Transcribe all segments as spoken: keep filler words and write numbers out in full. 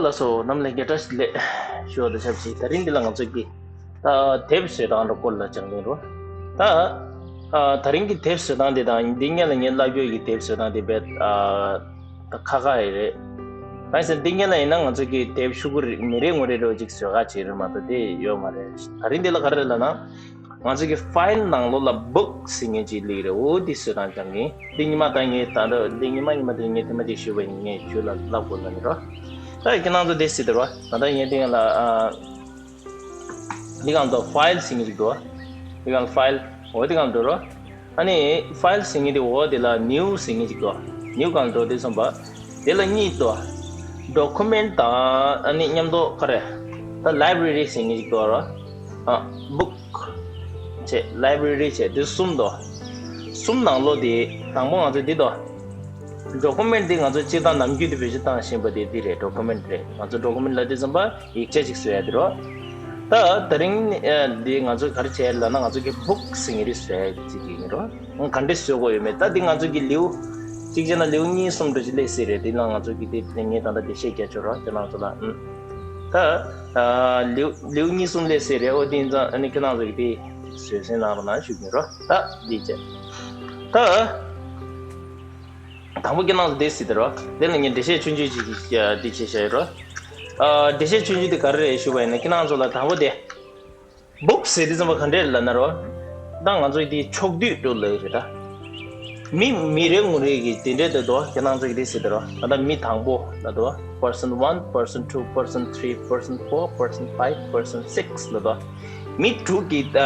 ལགས་སོ། རྣམ་ལྷན་རྒྱས་བཀྲ་ཤིས་བདེ་ལེགས་ཞུ་བ་དང་ཆབས་ཅིག་དེ་རིང་འདི་ལ་ང་ཚོ་གི་ད་དེབ་བཟོ་སྟངས་ར་སྐོར་ལ་སྦྱང་གི་ཡིན་རོ། ད་ཨ་དེ་རིང་གི་དེབ་བཟོ་སྟངས་འདི་དང་འདི་སྔོན་ལ་ངས་བསླབ་རྒྱུ་ཡི་དེབ་བཟོ་སྟངས་འདི་རྦད་ཨ་ད་ཁག་ཁག་ཡི་རེད། གང་ཡིན་ཟེར་ན་འདི་སྔོན་ལ་ཡིན་ན་ང་ཚོ་གི་དེབ་ཤོག་གུ་རེ་མི་རེ་ངོ་རེ་རེ་ཅིག་བཟོ་ག་བྱེད་རེད་མ་གཏོགས་དེ་ཡོད་མ་རེད། དེ་རིང་འདི་ལ་ག་རེ་རེད་ལབ་ན། ང་ཚོ་གི་ཕའིལ་ནང་ལོགས་ལ་book་ཟེར་མཁན་ཅིག་སླེབས་རེད། འོ་འདི་བཟོ་སྟངས་སྦྱང་གི་ཡིན། འདི་ཉི་མ་ད་ངས་ད་ལྟ་འདི་ཉི་མ་ཉི་མ་དེ་ངས་དེ་མ་ཅིག་ཞུས་པ་ཡིན། ངས་ཁྱོད་ལ་བསླབ་དགོས་ལབ་ནི་རོ། ད་ཁྱེད་རང་ཚོ་འདི་ཟེར་དེ་རོ། ད་ལྟ་ངས་འདི་ཡང་ལ་ཨ་འདི་གང་དུ་ཕའིལ་ཟེར་མཁན་ཅིག་འདུག་འདི་གང་ཕའིལ། འོ་འདི་གང་འདུག་རོ། ཨ་ནི་ཕའིལ་ཟེར་མཁན་དེ་འོ་དེ་ལ་ནིའུ་ཟེར་མཁན་ཅིག་འདུག་ནིའུ་གང་འདུག་དེ་སོང་པ། དེ་ལ་གཉིས་འདུག་ཌོ་ཀུ་མེན་ཊི་དང་ཨ་ནི་མཉམ་དུ་ག་རེ། ད་ལའི་བྷ་རེ་རི་ཟེར་མཁན་ཅིག་འདུག་རོ། ཨ་བུག་བྱས་ལའི་བྷ་རེ་རི་བྱས་དེ་གསུམ་འདུག་གསུམ་ནང་ལོགས་དེ་དང་པོ་ང་ཚོ་འདི་འདུག་ཌོ་ཀུ་མེན་ཊི་འདི་ང་ཚོ་སྤྱིར་བཏང་ནམ་རྒྱུན་དུ་བེད་སྤྱོད་བཏང་བཞིན་པ་དེ་འདི་རེད། ཌོ་ཀུ་མེན་ཊི་རེད། ང་ཚོ་ཌོ་ཀུ་མེན་ཊི་ལབ་དུས་ཙམ་པ་ཡིག་ཆ་ཅིག་བཟོ་ཡ་དེ་རོ། ད་དེ་རིང་ཨ་འདི་ང་ཚོ་ག་རེ་བྱས་ལབ་ན་ང་ཚོ་གི་བུག་ཟེར་མཁན་རེད་བཟོ་ཡ་ཅིག་ཡིན་རོ། ག་འདྲས་བཟོ་དགོས་ཡོད་མེད་ད་འདི་ང་ཚོ་གི་ལེའུ་གཅིག་བྱས་ན་ལེའུ་གཉིས་གསུམ་འདྲ་ཅིག་སླེབས་སྲིད་རེད། དེ་ལ་ང་ཚོ་གི་དེ་ངས་ད་ལྟ་འགྲེལ་བཤད་རྒྱག་ཆོག་རོ། ཁྱེད་རང་ཚོ་ལ་ཨུམ། ད་ཨ་ལེའུ་ལེའུ་གཉིས་གསུམ་སླེབས་སྲིད་རེད། འོ་དེ་ཡིན་ཙང་ཨ་ནི་ཁྱེད་རང་ཚོ་གི་དེ་བཟོད་བསྲན་གནང་རོགས་གནང་ཞུ་གི་ཡིན་རོ། ད་འདི་བྱས་ད། དང་པོ་ཁྱེད་རང་ཚོ་དེ་ཟེར་དེ་རོ། དེ་ལ་ངས་འགྲེལ་བཤད་ཆུང་ཆུང་ཅིག་འདི་བྱས་བཞག་ཡོད་རོ། ཨ་འགྲེལ་བཤད་ཆུང་ཆུང་དེ་ག་རེ་རེད་ཞུ་བ་ཡིན་ན་ཁྱེད་རང་ཚོ་ལ་དང་པོ་དེ། བུག་ཟེར་དུས་ཙམ་པ་ག་འདྲས་ལབ་ན་རོ། ད་ང་ཚོ་དེ་ཕྱོགས་བསྡུས་འགྲོ་ལབ་རེད་ད། མི་མི་རེ་ངོ་རེ་གི་དེ་འདྲས་དེ་དོ་ཁྱེད་རང་ཚོ་གི་དེ་ཟེར་དེ་རོ། ད་ལྟ་མི་དང་པོ་ལ་དོ། person one, person two, person three, person four, person five, person six ལ་དོ། མི་དྲུག་གི་ད་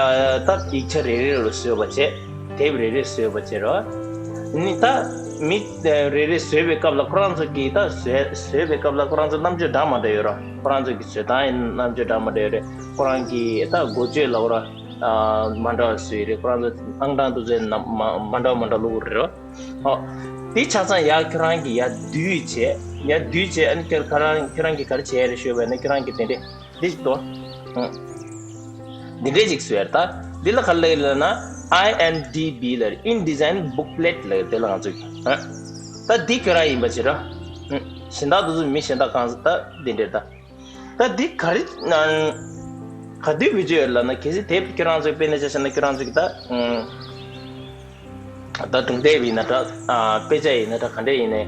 ད་ཡིག་ཆ་རེ་རེ་ལ་བཟོས་པ་བྱས། དེབ་རེ་རེ་བཟོས་པ་བྱས་རོ། ནི་ད་མི་རེ་རེ་བཟོས་པའི་སྐབས་ལ་ཁོ་རང་ཚོ་གིས་ད་བཟོས་བཟོས་པའི་སྐབས་ལ་ཁོ་རང་ཚོ་རྣམ་དཔྱོད་འདྲ་མི་འདྲ་ཡོད་རོ། ཁོ་རང་ཚོ་གི་བཟོས་སྟངས་ཡིན་རྣམ་དཔྱོད་འདྲ་མི་འདྲ་ཡོད་རེད། ཁོ་རང་གི་ད་འགོ་བརྗོད་ལ་འོ་ར་མ་འདྲ་བ་བཟོས་རེད། ཁོ་རང་ཚོ་ཨང་གྲངས་དུ་བཟོས་ན་མ་མ་འདྲ་མ་འདྲ་ལུགས་རེད་རོ། ཨོ། དེ་ཆ་ཚང་ཡ་ཁྱོད་རང་གི་ཡ་བསྡུས་བྱས་ཡ་བསྡུས་བྱས་ཨ་ནི་ཁྱོད་ཁ་རང་ཁྱོད་རང་གི་ག་རེ་བྱས་རེད་ཞུས་པ་ཡིན་ན་ཁྱོད་རང་གི་དེ་འདྲས་འདི་ཞིག་ཏོ། ཨང་། འདི་འདྲས་ཅིག་བཟོས་ཡ་རེད་ད། འདི་ལ་ག་རེ་ལབ་ཡོད་ལབ་ན། ཨའི་ཨེན་ཌི་བི་ལབ་རེད། InDesign Booklet ལབ་རེད། དེ་ལ་ང་ཚོས་ཨ། ད་འདི་ཁྱོད་རང་ཡིན་པ་བྱེད་རོ། ཨང་། གཞན་དག་དེ་ཚོ་མི་གཞན་དག་གང་ཟེར་ད་འདི་འདྲས་ད། ད་འདི་ག་རེ་ན། ག་དུས་བེད་སྤྱོད་ཡོད་ལབ་ན་གལ་སྲིད་དེབ་ཁྱོད་རང་ཚོའི་དཔེར་ན་ཆ་བཞག་ན་ཁྱོད་རང་ཚོ་གི་ད། ཨང་། ད་སྒྲུང་དེབ་ཡིན་ན་འདྲ། ཨ་དཔེ་ཆ་ཡིན་ན་འདྲ་ག་འདྲ་ཡིན་ནའི།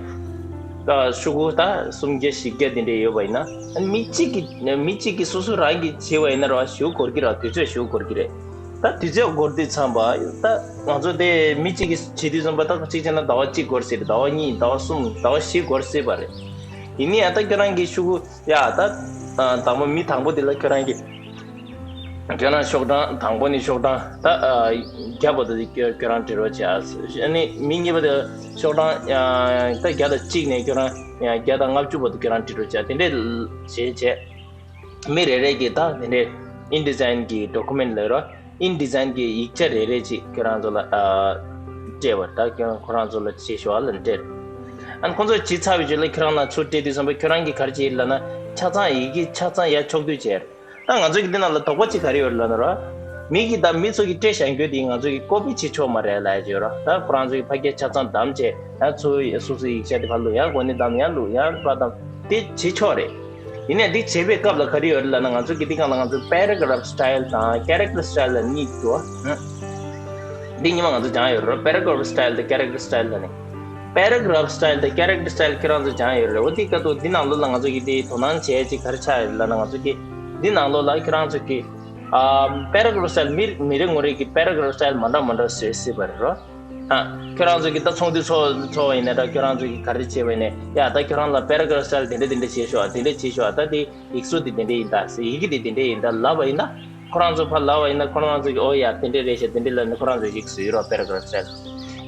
ད་ཤོག་གུ་ད་སུམ་བརྒྱ་བཞི་བརྒྱ་དེ་འདྲ་ཡོད་པ་ཡིན་ན། ཨ་མི་གཅིག་གིས་མི་གཅིག་གིས་སོ་སོ་རང་གིས་བྱས་པ་ཡིན་ན་ར་ཞེ་པོ་འགོར་གྱི་ར། དུས་ཚོད་ཞེ་པོ་འགོར་གྱི་རེད། ད་དུས་ཚོད་འགོར་དུས་ཙམ་པ་ད་ང་ཚོ་དེ་མི་གཅིག་གིས་བྱེད་དུས་ཙམ་པ་ད་གཅིག་བྱས་ན་ཟླ་བ་གཅིག་འགོར་སྲིད་རེད། ཟླ་བ་གཉིས་ཟླ་བ་གསུམ་ཟླ་བ་བཞི་འགོར་སྲིད་པ་རེད། ཡིན་ནའི་ཨ་ད་ཁྱོད་རང་གིས་ཤོག་གུ་ཡ་ད་དང་པོ་མི་དང་པོ་དེ་ལ་ཁྱོད་རང་གིས། ཁྱོད་རང་ཤོག་གྲངས་དང་པོ་ནས་ཤོག་གྲངས་ད་ཨ་བརྒྱ་བར་དུ་ཁྱོད་ཁྱོད་རང་འབྲི་རོགས་བྱས། ཨ་ནི་མི་གཉིས་པ་དེ་ཤོག་གྲངས་ཨ་ད་བརྒྱ་དང་གཅིག་ནས་ཁྱོད་རང་ཡང་བརྒྱ་དང་ལྔ་བཅུ་བར་དུ་ཁྱོད་རང་འབྲི་རོགས་བྱས། དེ་འདྲས་བྱས་བྱས་མི་རེ་རེ་གིས་ད་དེ་འདྲས་InDesign་གི་document་ལབ་རོགས། InDesign་གི་ཡིག་ཆ་རེ་རེ་ཅིག་ཁྱོད་རང་ཚོ་ལ་ཨ་སྤྲད་པ་ད་ཁྱོད་ཁོ་རང་ཚོ་ལ་བྱེད་ཤོག་ཨ་ལ་སྤྲད། ཨ་ནི་ཁོ་ཚོས་བྱས་ཚར་བའི་རྗེས་ལ་ཁྱོད་རང་ལ་ཚུར་སྤྲད་དུས་ཙམ་པ་ཁྱོད་རང་གིས་ག་རེ་བྱེད་ལབ་ན་ཆ་ཚང་ཡི་གེ་ཆ་ཚང་ཡར་ཕྱོགས་བསྡུས་བྱས། ད་ང་ཚོ་གི་འདི་ནང་ལ་དོགས་པ་གཅིག་ག་རེ་ཡོད་ལབ་ན་ར། མི་གིས་ད་མི་ཚོ་གིས་སྤྲད་བཞག་རྒྱུ་དེ་ང་ཚོ་གིས་ཀོ་པི་བྱེད་ཆོག་མ་རེད་ལབ་ཡ་ཅིག་ཡོད་ར། ད་ཁོ་རང་ཚོ་གིས་ཕ་གིར་ཆ་ཚང་བདམས་བྱས་ཡང་ཚུར་སོ་སོའི་ཡིག་ཆ་དེ་ཕར་བླུགས་ཡང་གོ་ནས་བདམས་ཡང་བླུགས་ཡང་ཕར་བདམས་དེ་བྱེད་ཆོག་རེད། ཡིན་ནའི་འདི་བྱེད་པའི་སྐབས་ལ་ག་རེ་ཡོད་རེད་ལབ་ན་ང་ཚོ་གིས་འདི་སྒང་ལ་ང་ཚོ་paragraph style་དང་character style་ལ་གཉིས་འདུག་ཨ། འདི་གཉིས་པ་ང་ཚོ་སྦྱངས་ཡོད་རེད། paragraph style་དང་character style་ལ་ནི། paragraph style་དང་character style་ཁྱེད་རང་ཚོ་སྦྱངས་ཡོད་རེད། འོ་དེའི་སྐབས་དུ་འདི་ནང་ལོགས་ལ་ང་ཚོ་གིས་དེ་དོ་སྣང་བྱས་ཅིག་ག་རེ་ཆགས་ཡོད་ལབ་ན་ང་ཚོ་གིས་འདི་ནང་ལོགས་ལ་ཁྱེད་རང་ཚོ་གིས་ཨ་paragraph style་མི་མི་རེ་ངོ་རེ་གིས་paragraph style་མ་འདྲ་མ་འདྲ་བཟོས་སྲིད་པ་རེད་རོ། ཨ་ཁྱེད་རང་ཚོ་གིས་ད་ཚོགས་འདུ་ཚོགས་ཚོགས་པ་ཡིན་ན་འདྲ་ཁྱེད་རང་ཚོ་གིས་ག་རེ་བྱས་པ་ཡིན་ནའི་ཡ་ད་ཁྱེད་རང་ལ་paragraph style་དེ་འདྲ་དེ་འདྲ་བྱས་ཤོག་ཨ་དེ་འདྲ་བྱས་ཤོག་ཨ་ད་དེ་ཡིག་གཟུགས་དེ་དེ་འདྲ་ཡིན་ད་ཟེར་ཡི་གེ་དེ་དེ་འདྲ་ཡིན་ད་ལབ་པ་ཡིན་ན། ཁོ་རང་ཚོ་ཕར་ལབ་པ་ཡིན་ན་ཁོ་རང་ཚོ་གིས་ཨོ་ཡ་དེ་འདྲ་རེད་ཤག་དེ་འདྲ་ལབ་ནས་ཁོ་རང་ཚོ་ཞིག་བཟོས་རོགས་paragraph style།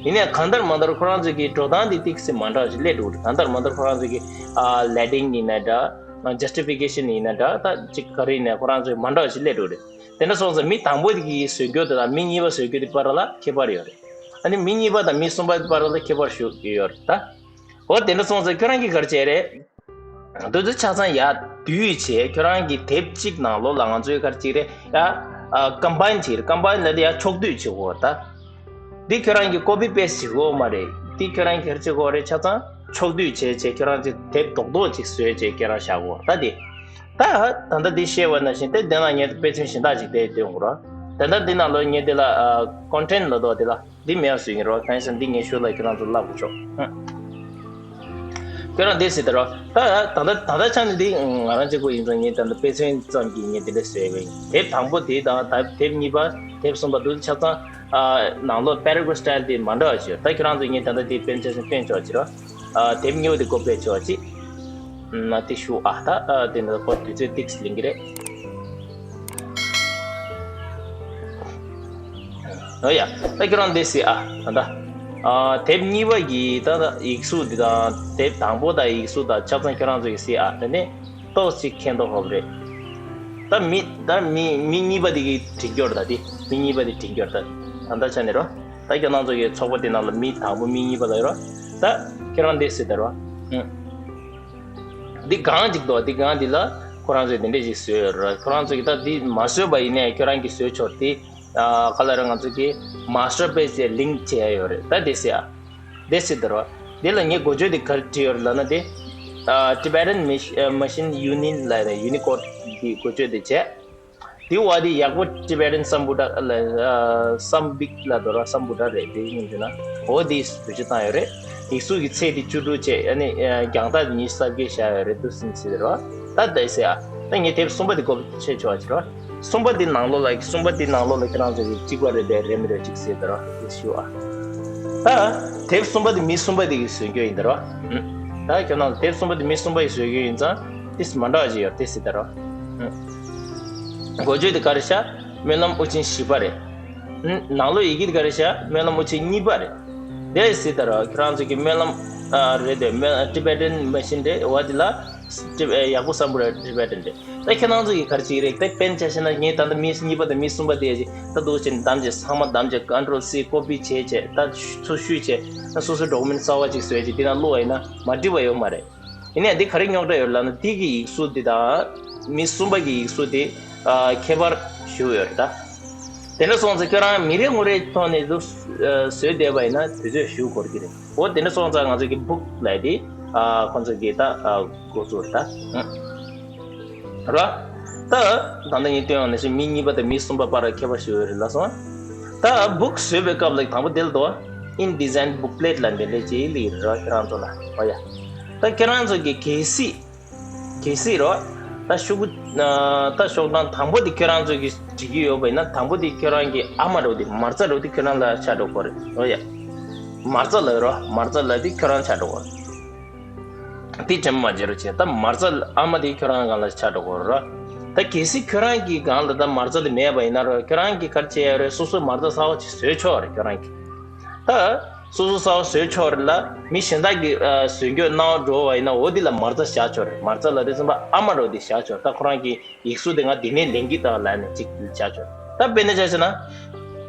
ཡིན་ནའི་གང་ལྟར་མ་ལྟར་ཁོ་རང་ཚོ་གིས་འགྲོ་སྟངས་དེ་ཏིག་ཙམ་མ་འདྲ་བ་ཞིག་སླེབས་འགྲོ་གི་རེད། གང་ལྟར་མ་ལྟར་ཁོ་རང་ཚོ་གིས་ཨ་ལེ་ཌིང་ཡིན་ན་འདྲ། ཇ་སི་ཊི་ཕི་ཀེ་ཤན་ཡིན་ན་འདྲ། ད་ཅིག་ག་རེ་ཡིན་ནའི་ཁོ་རང་ཚོ་མ་འདྲ་བ་ཞིག་སླེབས་འགྲོ་གི་རེད། དེ་འདྲ་སོང་ཙང་མི་དང་པོ་དེ་གིས་བཟོ་རྒྱུ་དེ་དང་མི་གཉིས་པ་བཟོ་རྒྱུ་དེ་བར་ལ་ཁྱད་པར་ཡོད་རེད། ཨ་ནི་མི་གཉིས་པ་དང་མི་གསུམ་པ་བར་ལ་ཁྱད་པར་ཞིག་ཡོད་རེད་ད། འོ་དེ་འདྲ་སོང་ཙང་ཁྱོད་རང་གིས་ག་རེ་བྱས་རེད། དེ་ཚོ་ཆ་ཚང་ཡར་བསྡུས་བྱས་ཁྱོད་རང་གི་དེབ་གཅིག་ནང་ལོགས་ལ་ང་ཚོའི་ག་རེ་གཅིག་རེད་ཡ། ཨ་ཀམ་པའིན་བྱེད་རེད། ཀམ་པའིན་ལབ་དེ་ཡར་ཕྱོགས་བསྡུས་བྱེད་དགོས་ད། འདི་ཁྱོད་རང་གིས་ཀོ་པི་པེ་སི་བྱེད་དགོས་མ་རེད། འདི་ཁྱོད་རང་གིས་ག་རེ་བྱེད་དགོས་རེད་ཆ་ཚང་ ཕྱོགས་བསྡུས་བྱས་བྱས་ཁྱེད་རང་ཚོས་དེབ་རྡོག་རྡོག་ཅིག་བཟོས་བྱས་ཁྱེད་རང་བཞག་གོ་ད་དེ། ད་ད་ལྟ་འདི་བཤད་པ་ནང་བཞིན་དེ་དེ་ན་ངས་དཔེ་མཚོན་གཞན་དག་ཅིག་དེ་སྟོན་དགོས་ར། ད་ལྟ་འདི་ནང་ལོ་ངས་དེ་ལ་ཀོན་ཊེན་ལ་དོ་དེ་ལ་འདི་མེད་པ་བཟོས་ཡིན་རོ། གང་ཡིན་ཟེར་ན་འདི་ངས་ཤོད་ལ་ཁྱེད་རང་ཚོ་ལབ་དགོས་ཆོག་ཁྱོད་རང་འདི་ཟེར་ད་རོ། ད་ད་ལྟ་ད་ལྟ་ཆ་ནས་འདི་ང་རང་གཅིག་པོ་ཡིན་ཙང་ངས་ད་ལྟ་དཔེ་མཚོན་ཙམ་གྱིས་ངས་དེ་འདྲ་བཟོས་པ་ཡིན། དེབ་དང་པོ་དེ་དང་ད་དེབ་གཉིས་པ་དེབ་གསུམ་པ་འདུག་ཆ་ཚང་ནང་ལོ་པེ་ར་གྷ་རབ་སི་ཊལ་དེ་མ་འདྲ་བ་ཞིག་ཡོད། ད་ཁྱེད་རང་ཚོ་ངས་ད་ལྟ་དེ་དཔེ་མཚོན་བཞིན་སྟོན་ཆོག་ཅི་རོ། དེབ་གཉིས་པ་དེ་ཀོ་པི་ཆོག་ཅི། ན་དེ་ཞུ་ཨ་ད་དེ་ནི་ཁོ་དུས་ཚོད་ཏིག་ལིང་གི་རེད། ཨོ་ཡ། ད་ཁྱོད་རང་འདི་སི་ཨ་ད་ད། དེབ་གཉིས་པ་གི་ད་ད་ཡིག་གཟུགས་འདི་དང་དེབ་དང་པོ་དང་ཡིག་གཟུགས་དང་ཆ་ཚང་ཁྱོད་རང་ཚོ་གི་སི་ཨ་དེ་ནི་ཏོག་ཅིག་ཁྱད་མདོག་ཧོབ་རེད། ད་མི་ད་མི་མི་གཉིས་པ་དེ་གི་དྲི་འགྱོར་ད་དེ་མི་གཉིས་པ་དེ་དྲི་འགྱོར་ད་ད་ད་ཆ་ནས་རོ། ད་ཁྱོད་རང་ཚོ་གི་ཚོགས་པ་དེ་ནང་ལ་མི་དང་པོ་མི་གཉིས་པ་ལ་ཡོད་རོ། ད་ཁྱོད་རང་འདི་སི་ད་རོ། ཨུ། འདི་གང་ཅིག་འདུག་འདི་གང་འདི་ལ་ཁོ་རང་ཚོས་འདི་འདྲས་ཞིག་བཟོས་ཡོད་རེད། ཁོ་རང་ཚོས་ཀྱི་ད་འདི་མ་བཟོས་པ་ཡིན་ནའི་ཁྱོད་རང་གིས་བཟོས་ཆོག་འདི་ག་ལ་རེད། ང་ཚོ་གི་མ་སི་ཊར་པེ་ཇི་དེ་ལིང་ཀི་བྱས་ཡོད་རེད། ད་འདི་སི་ཨ་འདི་སི་ད་རོ། འདི་ལ་ངས་འགོ་བརྗོད་འདི་ག་རེ་བྲིས་ཡོད་རེད་ལབ་ན་འདི་Tibetan Mission Union ལབ་ཡོད་རེད། ཡུ་ནི་ཀོཌ་གི་འགོ་བརྗོད་འདི་བྱས། དེའི་འོག་དེ་ཡག་པོ་Tibetan Sambuddha ལ་Sambic ལ་དོ་ར་Sambuddha རེད། དེ་ཡིན་ཟེར་ན་འོ་དེ་བེད་སྤྱོད་བཏང་ཡོད་རེད། ཡིག་གཟུགས་ཀྱི་ཚད་དེ་བཅུ་དྲུག་བྱས་ཨ་ནི་རྒྱང་ཐག་ཉི་ཤུ་རྩ་བརྒྱད་བཞག་ཡོད་རེད་འདུག་སེ་ཟེར་རོ། ད་དེ་ཟེར་ཨ་ད་ངས་དེབ་གསུམ་པ་དེ་སྐོར་བཤད་ཆོག་ཅི་རོ། གསུམ་པ་དེ་ནང་ལོགས་ལ་གསུམ་པ་དེ་ནང་ལོགས་ལ་ཁྱེད་རང་ཚོ་གི་གཅིག་པ་རེད་པས་རེད་མི་རེད་ཅིག་ཟེར་ད་རོ། དེ་ཞུ་ཨ། ད་དེབ་གསུམ་པ་དེ་མི་གསུམ་པ་དེ་གི་བཟོ་རྒྱུ་ཡིན་ད་རོ། ད་ཁྱོད་རང་ཚོ་དེབ་གསུམ་པ་དེ་མི་གསུམ་པ་ཡི་བཟོ་རྒྱུ་ཡིན་ཙང་དེ་མ་འདྲ་བ་ཅིག་ཡོད་དེ་ཟེར་ད་རོ། འགོ་བརྗོད་དེ་ག་རེ་ཤག་སྨོན་ལམ་དབུ་ཅན་བཞི་པ་རེད། ནང་ལོགས་ཡི་གེ་དེ་ག་རེ་ཤག་སྨོན་ལམ་དབུ་ཅན་གཉིས་པ་རེད། དེ་ཟེར་ད་ར་ཁྱེད་རང་ཚོ་གི་སྨོན་ལམ་རེད་དེ་སྨོན་Tibetan Mission རེད། འོ་དེ་ལ་ཡག་པོ་བསམ་པོ་རེད། Tibetan རེད། ད་ཁྱེད་རང་ཚོ་གི་ག་རེ་ཅིག་རེད། དེ་དཔེར་ན་ཆ་བཞག་ན་ངས་ད་ལྟ་མི་གཉིས་པ་དང་མི་གསུམ་པ་དེ་ད་འདུག་ཅིག་བདམས་ཅིག་ཚང་མ་བདམས་ཅིག་Control C copy བྱས་བྱས་ད་ཚུར་བཤུས་བྱས་ད་སོ་སོའི་ཌོ་ཀུ་མེན་ཊི་གསར་པ་ཅིག་བཟོས་བྱས་དེ་ན་བླུགས་པ་ཡིན་ན་མ་འགྲིག་པ་ཡོད་མ་རེད། ཡིན་ནའི་འདི་ག་རེ་རྙོག་དྲ་ཡོད་ལབ་ན་འདི་གི་ཡིག་གཟུགས་འདི་དང་མི་གསུམ་པ་གི་ཡིག་གཟུགས་འདི་ཨ་ཁྱད་པར་ཞིག་ཡོད་རེད་ད། དེ་འདྲ་སོང་ཙང་ཁྱོད་རང་མི་རེ་ངོ་རེའི་ཐོག་ནས་འདུག་ཨ་བཟོས་བསྡད་པ་ཡིན་ན་དུས་ཚོད་ཞིག་འགོར་གྱི་རེད། འོ་དེ་འདྲ་སོང་ཙང་ང་ཚོ་གི་བུག་ལབ་དེ་ཨ་ཁོང་ཚོ་གི་ད་ཨ་འགོ་བཙུགས་རེད་ད། ར། ད་ད་ལྟ་ངས་སྟོན་ཡོང་ནང་བཞིན་མི་གཉིས་པ་དང་མི་གསུམ་པ་བར་ཁྱད་པར་ཞིག་ཡོད་རེད་ལབ་སོང་། ད་བུག་བཟོས་པའི་སྐབས་ལ་དང་པོ་དེ་ལ་དོ། InDesign Booklet ལབ་འདི་འདྲ་ཅིག་ལི་ར་ཁྱེད་རང་ཚོ་ལ་ཨོ་ཡ། ད་ཁྱེད་རང་ཚོ་གི་གལ་སྲིད། གལ་སྲིད་རོ། ད་ཤོག་གུ། ད་ཤོག་གྲངས་དང་པོ་དེ་ཁྱེད་རང་ཚོ་གི་བྲིས་ཀྱི་ཡོད་པ་ཡིན་ན་དང་པོ་དེ་ཁྱེད་རང་གི་ཨ་མ་རོ་དེ་མ་རྩ་རོ་དེ་ཁྱེད་རང་ལ་ཆགས་འགྲོ་གི་རེད་ཨོ་ཡ། མ་རྩ་ལབ་རོ་མ་རྩ་ལབ་དེ་ཁྱེད་རང་ཆགས་འགྲོ་གི་རེད། དེ་དྲན་པ་མ་བརྗེད་རོགས་བྱེད། ད་མ་རྩ་ཨ་མ་དེ་ཁྱོད་རང་སྒང་ལ་ཆགས་འགྲོ་གི་རེད། ད་གལ་སྲིད་ཁྱོད་རང་གི་སྒང་ལ་ད་མ་རྩ་དེ་མེད་པ་ཡིན་ན་རོ་ཁྱོད་རང་གིས་ག་རེ་བྱེད་ཡ་རེད། སོ་སོའི་མ་རྩ་གསར་པ་ཅིག་བཟོས་ཆོག་རེད་ཁྱོད་རང་གིས། ད་སོ་སོ་གསར་པ་བཟོས་ཆོག་རེད་ལ་མི་གཞན་དག་གིས་ཨ་བཟོས་འགྱོད་གནང་འགྲོ་བ་ཡིན་ན་འོ་དེ་ལ་མ་རྩ་བཞག་ཆོག་རེད། མ་རྩ་ལབ་དུས་ཙམ་པ་ཨ་མ་རོ་དེ་བཞག་ཆོག་ད་ཁོ་རང་གི་ཡིག་གཟུགས་དེ་ང་འདི་ནས་ལེན་གྱི་ད་ལབ་ནས་ཅིག་བྱ་ཆོག་ད་དཔེར་ན་ཆ་བཞག་ན།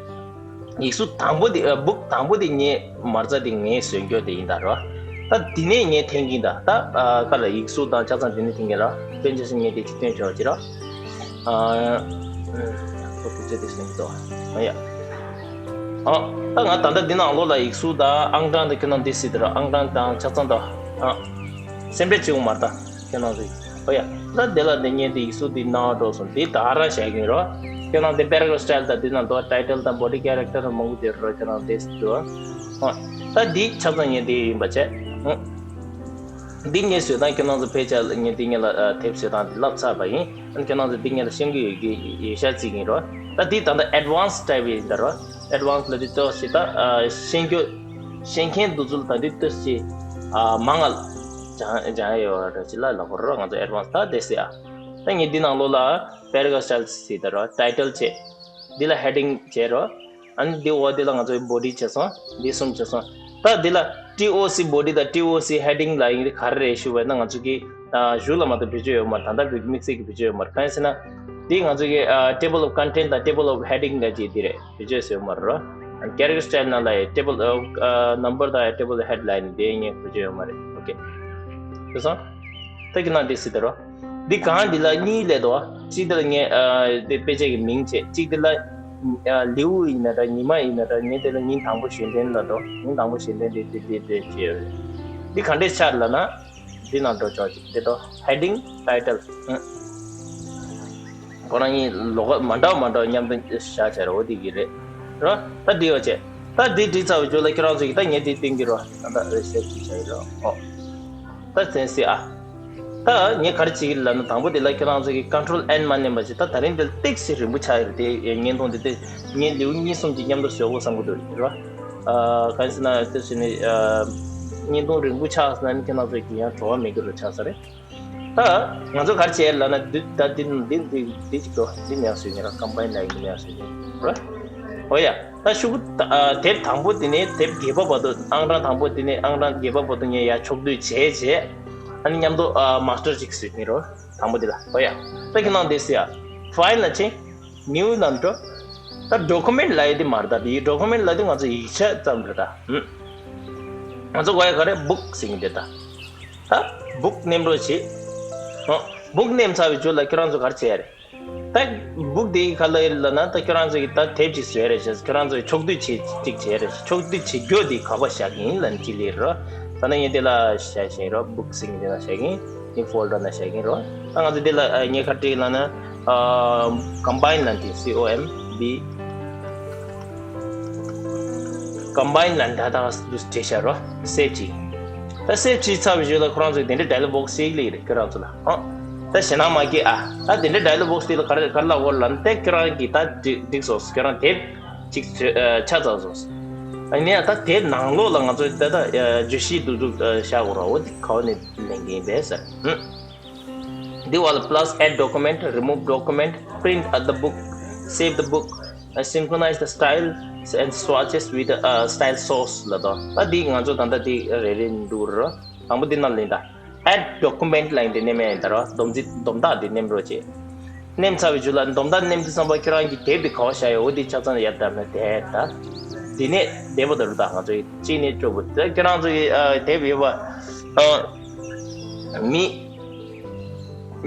ཡིག་གཟུགས་དང་པོ་དེ་ཨ་བུག་དང་པོ་དེ་ངས་མ་རྩ་དེ་ངས་བཟོས་འགྱོད་དེ་ཡིན་ད་རོ། ད་འདི་ནས་ངས་འཐེན་གྱིན་ད་ད་ཨ་ག་ལ་ཡིག་གཟུགས་དང་ཆ་ཚང་འདི་ནས་འཐེན་གྱིན་ར། དཔེར་ན་ཆ་བཞག་ན་ངས་དེ་ཅིག་སྟོན་ཆོག་ཅི་ར། ཨ་ཁོ་དེ་ཚོ་དེ་སེམས་ཏོ་ཨ་ཡ། ཨ་ད་ང་ད་ལྟ་འདི་ནང་ལོགས་ལ་ཡིག་གཟུགས་དང་ཨང་གྲངས་དེ་ཁྱོད་རང་འདི་སྲིད་དེ་ར་ཨང་གྲངས་དང་ཆ་ཚང་དང་ཨ་སེམས་ཁྲལ་བྱེད་དགོས་མ་རེད་ད། ཁྱེད་རང་ཚོ་ཨོ་ཡ། ད་དེ་ལ་དེ་ངས་དེ་ཡིག་གཟུགས་དེ་ནང་འགྲོ་སོང་དེ་ད་རང་བྱས་ཀྱིན་རོ། ཁྱེད་རང་དེ་པེ་ར་གྷ་རབ་སི་ཊལ་དང་དེ་ནང་དུ་ཊའི་ཊལ་དང་བོ་ཌི་ཀེ་རེག་ཊར་མང་པོ་དེ་རོ་ཁྱེད་རང་དེ་སུ་ཨོ། ད་དེ་ཆ་ཚང་ངས་དེ་ཡིན་པ་བྱས། འདི་ངས་བཟོས་སྟངས་ཁྱེད་རང་ཚོ་ཕལ་ཆེར་ངས་འདི་ངས་ལ་དེབ་བཟོས་སྟངས་དེ་བསླབ་ཚར་བ་ཡིན། ཁྱེད་རང་ཚོ་འདི་ངས་ལ་ཤེས་ཀྱི་ཡོད་ཀྱི་ཡོད་ཤག་བརྩི་གིན་རོ། ད་དེ་ད་ལྟ་ཨེཌ་ཝན་སི་ཊའིབ་ཡིན་ད་རོ། ཨེཌ་ཝན་སི་ལ་དེ་ཏོག་ཞིག་ད་ཤེས་རྒྱུ་ཤེས་མཁན་འདུག་ཚུལ་ད་དེ་ཏོག་ཞིག་མང་ང་སྦྱང་སྦྱང་ཡ་ཡོད་ར་ཅི་ལ་ལ་ཧོར་ར་ང་ཚོ་ཨེཌ་ཝན་སི་ད་དེ་སི་ཨ། ད་ངས་འདི་ནང་ལོགས་ལ་པེ་ར་གྷ་རབ་སི་ཊལ་ཟེར་ད་རོ་ཊའི་ཊལ་བྱས། འདི་ལ་ཧེ་ཌིང་བྱས་རོ། ཨ་ནི་འདི་འོག་འདི་ལ་ང་ཚོའི་བོ་ཌི་བྱས་སོང་། འདི་གསུམ་བྱས་སོང་། ད་འདི་ལ་ཊི་ཨོ་སི་བོ་ཌི་དང་ཊི་ཨོ་སི་ཧེ་ཌིང་ལ་ཡིན་ག་རེ་རེད་ཞུ་བས་ན་ང་ཚོ་གི་ཨ་གཞུག་ལ་མ་གཏོགས་བེད་སྤྱོད་ཡོད་མ་རེད། ད་ལྟ་བོད་ཀྱི་དམིགས་བསལ་གྱི་བེད་སྤྱོད་ཡོད་མ་རེད། གང་ཡིན་ཟེར་ན། འདི་ང་ཚོ་གི་ཨ་table of content དང་table of heading ལ་ཅིག་འདི་རེད། བེད་སྤྱོད་བཟོས་ཡོད་མ་རེད་རོ། ཨ་character style ནང་ལ་ཡི་table of ཨ་number དང་table of head ལ་ཡིན་འདི་ངས་བེད་སྤྱོད་ཡོད་མ་རེད། ཨོ་ཁེ། ཤེས་སོང་། ད་ཁྱེད་རང་འདི་སྲིད་དེ་རོ། འདི་གང་འདི་ལ་གཉིས་ལས་དོ། གཅིག་འདི་ལ་ངས་ཨ་དེ་དཔེ་ཆ་གི་མིང་བྱས། གཅིག་འདི་ལ་ཨ་ལེའུ་ཡིན་ན་འདྲ་ཉི་མ་ཡིན་ན་འདྲ། ངས་དེ་ལ་ཉིན་དང་པོ་གཞན་དོན་ལ་དོ། ཉིན་དང་པོ་གཞན་དོན་དེ་དེ་དེ་དེ་བྱས་ཡོད་རེད། འདི་ག་འདྲས་ཆགས་ལབ་ན། འདི་ནང་འགྲོ་ཆོག་ཅིག་འདི་དོ་heading title། ཁོ་རང་གཉིས་ལོགས་ཀ་མ་འདྲ་བ་མ་འདྲ་བ་མཉམ་དུ་བཞག་བྱས་རེད། འོ་འདི་གི་རེད་རོ། ད་འདི་ཡོད་བྱས། ད་འདི་འབྲི་ཚར་བའི་རྗེས་ལ་ཁྱོད་རང་ཚོ་གིས་ད་ངས་འདི་བསྟན་གྱི་རོ། ད་ད་རེ་སེབ་ཅིག་བྱས་ཡིན་རོ། ཨོ། ད་བཙན་སྲིད་ཨ། ད་ངས་ག་རེ་བྱེད་ཀྱི་ལབ་ན། དང་པོ་དེ་ལ་ཁྱེད་རང་ཚོ་གིས་Control N མ་མནན་པ་བྱས། ད་ད་རིང་འདིར་ཏོག་ཙམ་རིང་པོ་ཆགས་ཡོད་རེད། དེ་བརྙན་ཐུང་འདི་དེ་ངས་ལེའུ་གཉིས་གསུམ་གྱི་མཉམ་དུ་བཟོ་དགོས་བསམ་གྱི་འདུག་རེད་བ། ཨ། གང་ཡིན་ཟེར་ན་དེ་བྱས་ནས་ཨ། བརྙན་ཐུང་རིང་པོ་ཆགས་ཟེར་ན་ནི་ཁྱེད་རང་ཚོ་གིས་ཡང་བྲོ་བ་མེད་ཀྱི་རུ་ཆགས་ས་རེད། ད་ང་ཚོ་ག་རེ་བྱས་ལབ་ན། འདི་ད་འདི་འདི་འདི་འདི་ཅིག་འགྲོ། འདི་མེད་བཟོས་ཉེ་ར་Combine ལ་ཡིན་མེད་བཟོས་ཉེ་ར། ཨོ་ཡ། ད་ཤོག་བུ་ད་ཨ། དེབ་དང་པོ་དེ་ནས་དེབ་བརྒྱད་པ་བར་དུ། ཨང་གྲངས་དང་པོ་དེ་ནས་ཨང་གྲངས་བརྒྱད་པ་བར་དུ་ངས་ཡར་ཕྱོགས་བསྡུས་བྱས་བྱས། ཨ་ནི་མཉམ་དུ་ཨ། Master ཅིག་བཟོས་ནི་རོ། དང་པོ་དེ་ལ། ཨོ་ཡ། ད་ཁྱེད་རང་དེ་སི་ཡ། File ལ་ཕྱིན། New ལ་འགྲོ། ད་Document ལབ་ཡས་དེ་མ་རེད། ད་དེ་Document ལབ་དེ་ང་ཚོ་ཡིག་ཆ་ཙམ་རེད་ད། ཧུམ། ང་ཚོ་དགོས་ཡ་ག་རེ། Book ཟེར་གྱི་འདི་ད། ད་Book མནན་རོགས་བྱེད། ཨོ། Book མནན་ཚར་བའི་རྗེས་ལ་ཁྱོད་རང་ཚོ་ག་རེ་བྱེད་ཡ་རེད། ད་Book དེ་ག་ལ་ཡོད་ལབ་ན། ད་ཁྱོད་རང་ཚོ་གིས་ད་དེབ་ཅིག་བཟོས་རེད་ཟེར། ཁྱོད་རང་ཚོས་ཕྱོགས་བསྡུས་བྱེད་ཅིག་བྱས་རེད། ཕྱོགས་བསྡུས་བྱེད་རྒྱུ་དེ་ག་པར་བཞག་གི་ཡིན་ལབ་ན་ཅིག་ལས་རོ། ད་ནི་ངས་དེ་ལ་བཞག་བཞིན་རོ། Book ཟེར་གྱི་དེ་ན་བཞག་གི་ཡིན། དེ་Folder ན་བཞག་གི་ཡིན་རོ། ད་ང་ཚོ་དེ་ལ་ཨ། ངས་ག་རེ་བྲིས་ལབ་ན། ཨ། Combine ལབ་དེ། C O M B Combine ལབ་ད་ད་འདུག་བྲིས་བཞག་རོ། སེབ་ཅིག་ད་སེབ་བྱས་ཚར་བའི་རྗེས་ལ་ཁོ་རང་ཚོས་དེ་འདྲའི་Dialog Box ཞིག་སླེབས་རེད་ཁྱོད་རང་ཚོ་ལ། ཨ། ད་ཞེད་སྣང་མ་སྐྱེ་ཨ། ད་དེ་འདྲའི་Dialog Box དེ་ལ་ག་རེ་ག་རེ་ལབ་དགོས་ལབ་ན། དེ་ཁྱོད་རང་གིས་ད་འགྲིག་འགྲིག་སོང་། ཁྱོད་རང་དེབ་ཅིག་ཨ། ཆགས་ཚར་སོང་། ཨ་ནི་ད་དེབ་ནང་ལོགས་ལ་ང་ཚོས་ད་ལྟ་ཨ། བརྗོད་གཞི་འདུག་འདུག་ཨ། བཞག་དགོས་ར། འོ་དེ་ག་བ་ནས་ལེན་གྱི་ཡིན་པས་ཟེར། ཧུམ། འདི་བ་ལ་Plus Add Document, Remove Document, Print at the Book, Save the Book, uh, Synchronize the Style and Swatches with the uh, Style Source ལབ་དོ། ད་འདི་ང་ཚོ་ད་ལྟ་འདི་རེ་རེ་འདུག་རོ། དང་པོ་འདི་ནང་ལེན་ད། Add Document ལ་ཡིན་དེ་མནན་མེད་ཡིན་ད་རོ། སྡོམ་རྩིས་སྡོམ་རྟགས་འདི་མནན་རོགས་བྱེད། མནན་ཚར་བའི་རྗེས་ལ་སྡོམ་རྟགས་མནན་དུས་ཙམ་པ་ཁྱོད་རང་གི་དེབ་འདི་ག་བ་བཞག་ཡོད། འོ་འདི་ཆ་ཚང་ཡར་བཏབ་ན་དེ་ད། འདི་ནས་བསྡད་པ་ད་རུ་ད་ང་ཚོ་གཅིག་ནས་སྤྲོ་པོ་ད་ཁྱོད་རང་ཚོ་གི་ཨ། དེབ་ཡོད་པ། ཨ། མི་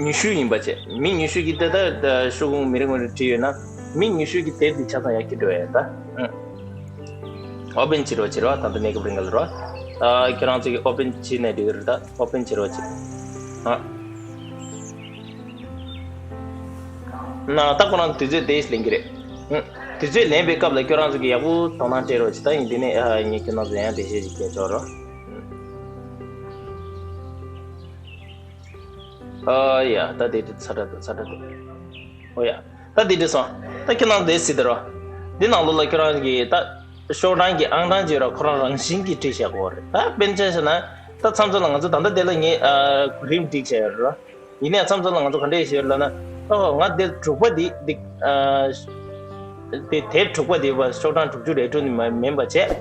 ཉི་ཤུ་ཡིན་པ་བྱས། མི་ཉི་ཤུ་གི་ད་ད་ཤོག་གུ་མི་རེ་ངོ་རེ་བྲིས་ཡོད་ན། མི་ཉི་ཤུ་གི་དེབ་འདི་ཆ་ཚང་ཡར་འཁྱེར་འགྲོ་ཡ་ད། Open བྱེད་རོགས་བྱེད་རོགས། ད་ལྟ་གནས་སྐབས་རིང་ག་ལ་རོགས། ཨ། ཁྱོད་རང་ཚོ་གི་Open བྱེད་ནས་འགྲིག་གི་རེད་ད། Open བྱེད་རོགས་བྱེད། ཨ། ན་ད་ཁོ་རང་དུས་ཚོད་དེ་ལེན་གྱི་རེད། ཨ། དུས་ཚོད་ལེན་པའི་སྐབས་ལ་ཁྱོད་རང་ཚོ་གི་ཡག་པོ་དོ་སྣང་སྤྲད་རོགས་བྱེད། ད་ཡིན་དེ་ནས་ཨ། ངས་ཁྱོད་རང་ཚོ་ཡང་དེ་བཤད་ཅིག་སྐད་ཆོག་རོགས། ཨ་ཡ། ད་དེ་དེ་ཚ་དྲག་འདུག་ཚ་དྲག་འདུག་ཨོ་ཡ། ད་དེ་འདྲ་སོང་། ད་ཁྱེད་རང་དེ་སྲིད་དེ་རོ། འདི་ནང་ལོགས་ལ་ཁྱེད་རང་གི་ད་ཤོག་གྲངས་ཀྱི་ཨང་གྲངས་ཅིག་ར་ཁོ་རང་རང་བཞིན་གྱིས་བྲིས་བཞག་གོ་རེད། ད་དཔེར་ན་ཆ་བཞག་ན། ད་མཚམས་མཚམས་ལ་ང་ཚོ་ད་ལྟ་དེ་ལ་ངས་ཨ་གོ་རིམ་བསྒྲིགས་བྱས་ཡོད་རེད་རོ། ཡིན་ནའི་མཚམས་མཚམས་ལ་ང་ཚོ་ག་འདྲས་བྱས་ཡོད་ལབ་ན། ཨོ་ང་དེབ་དྲུག་པ་འདི་འདི་ཨ། དེ་དེབ་དྲུག་པ་དེ་བ་ཤོག་གྲངས་དྲུག་ཅུ་རེ་དྲུག་ནས་མ་མིན་པ་བྱས།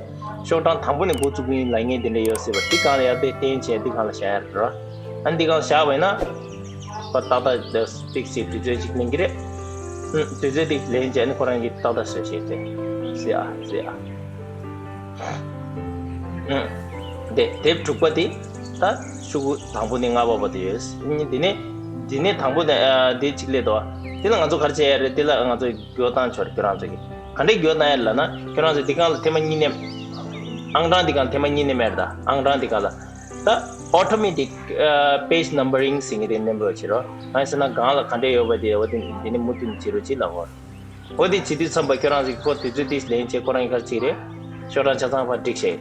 ཤོག་གྲངས་དང་པོ་ནས་འགོ་བཙུགས་ཀྱི་ཡིན་ལབ་མཁན་དེ་འདྲ་ཡོད་སྲིད་པ། འདི་སྒང་ལ་ཡར་དེ་བསྟན་བྱས་འདི་སྒང་ལ་བཞག་ཡ་རེད་རོ། ཨ་འདི་སྒང་ལ་བཞག་པ་ཡིན་ན། པ་ཏག་ཏག་ཏིག་ཙམ་དུས་ཚོད་ཅིག་ལེན་གྱི་རེད། ཨུ་དུས་ཚོད་ཅིག་ལེན་བྱས་ནས་ཁོ་རང་གིས་ཏག་ཏག་བཟོས་བྱས་ཏེ། སྲིད་ཨ་སྲིད་ཨ། ཨུ་དེ་དེབ་དྲུག་པ་དེ་ད་ཤོག་གུ་དང་པོ་ནས་ལྔ་པ་བར་དུ་ཡོད། དེ་ནས་དེ་ནས་དང་པོ་ནས་ཨ་དེ་གཅིག་སླེབས་འདུག་དེ་ལ་ང་ཚོ་ག་རེ་བྱས་ཡ་རེད། དེ་ལ་ང་ཚོ་འགྱུར་བ་བཏང་ཆོག་རེད། ཁྱོད་རང་ཚོ་གིས་ག་འདྲས་འགྱུར་བ་བཏང་ཡ་ལབ་ན། ཁྱོད་རང་ཚོ་འདི་སྒང་ལ་ཐེངས་མ་གཉིས་མནན། ཨང་གྲངས་འདི་སྒང་ཐེངས་མ་གཉིས་མནན་མེད་རེད་ད། ཨང་གྲངས་འདི་སྒང་ལ། ད་Automatic ཨ་Page Numbering ཟེར་མཁན་དེ་མནན་རོགས་བྱེད་རོགས། གང་ཡིན་ཟེར་ན་སྒང་ལ་ག་འདྲས་ཡོད་པ་དེ་འོ་དེ་འདི་ནས་མུ་མཐུད་བྱེད་རོགས་བྱེད་ལབ་གོ། འོ་དེ་བྱེད་དུས་ཙམ་པ་ཁྱོད་རང་ཚོ་གིས་ཁོ་དུས་ཚོད་དེ་ལེན་བྱས་ཁོ་རང་གིས་ག་རེ་བྱེད་རེད། ཤོག་གྲངས་ཆ་ཚང་ཕར་བསྒྲིགས་བྱས།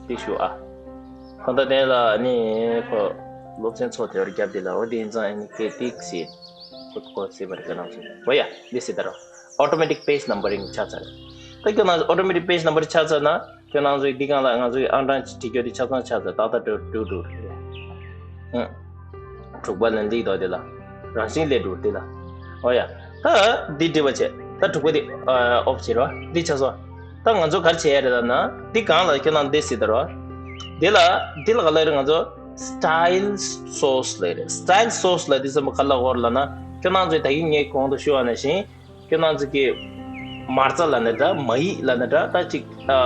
འགྲིག་ཞུ་ཨ། གང་ལྟར་དེ་ལ་ནི་ཁོ་སློབ་ཚན་ཚོགས་དེ་བར་རྒྱབ་དེ་ལ་འོ་དེ་ཡིན་ཙང་ཨ་ནི་སྐད་ཏིག་ཟེར། ཁོ་ཁོ་ཟེར་བ་རེད། ཁྱོད་རང་ཚོ་འོ་ཡ་འདི་ཟེར་ད་རོགས། Automatic Page Numbering ཆགས་ཚར། ད་ཁྱོད་རང་ཚོ་Automatic Page Number ཆགས་ཚར་ན། ཁྱོད་རང་ཚོའི་འདི་སྒང་ལ་ང་ཚོའི་ཨང་གྲངས་བྲིས་རྒྱུ་དེ་ཆ་ཚང་ཆགས་ཚར། ཏག་ཏག་འགྲོ་འགྲོ་འགྲོ་རེད། ཨང་། དྲུག་པ་ལ་འདི་དོ་དེ་ལ། རང་བཞིན་ལས་འགྲོ་དེ་ལ། ཨོ་ཡ། ད་འདི་འབྲི་བ་བྱས། ད་དྲུག་པ་དེ་ཨོབ་བྱེད་རོགས། འདི་ཆ་ཚང་། ད་ང་ཚོ་ག་རེ་བྱེད་ཡ་རེད་ལབ་ན། འདི་སྒང་ལ་ཁྱོད་རང་འདི་ཟེར་ད་རོགས། འདི་ལ་འདི་ལ་ག་ལ་རེད། ང་ཚོ་Style Source ལ་རེད། Style Source ལ་འདི་ཚོ་ག་ལ་གོ་རེད་ལབ་ན། ཁྱོད་རང་ཚོས་ད་གིན་ངས་གོང་དུ་ཞུས་པ་ནང་བཞིན། ཁྱོད་རང་ཚོ་གི་མ་རྩ་ལབ་ན་འདྲ། མ་ཡིག་ལབ་ན་འདྲ། ད་ཅིག་ཨ་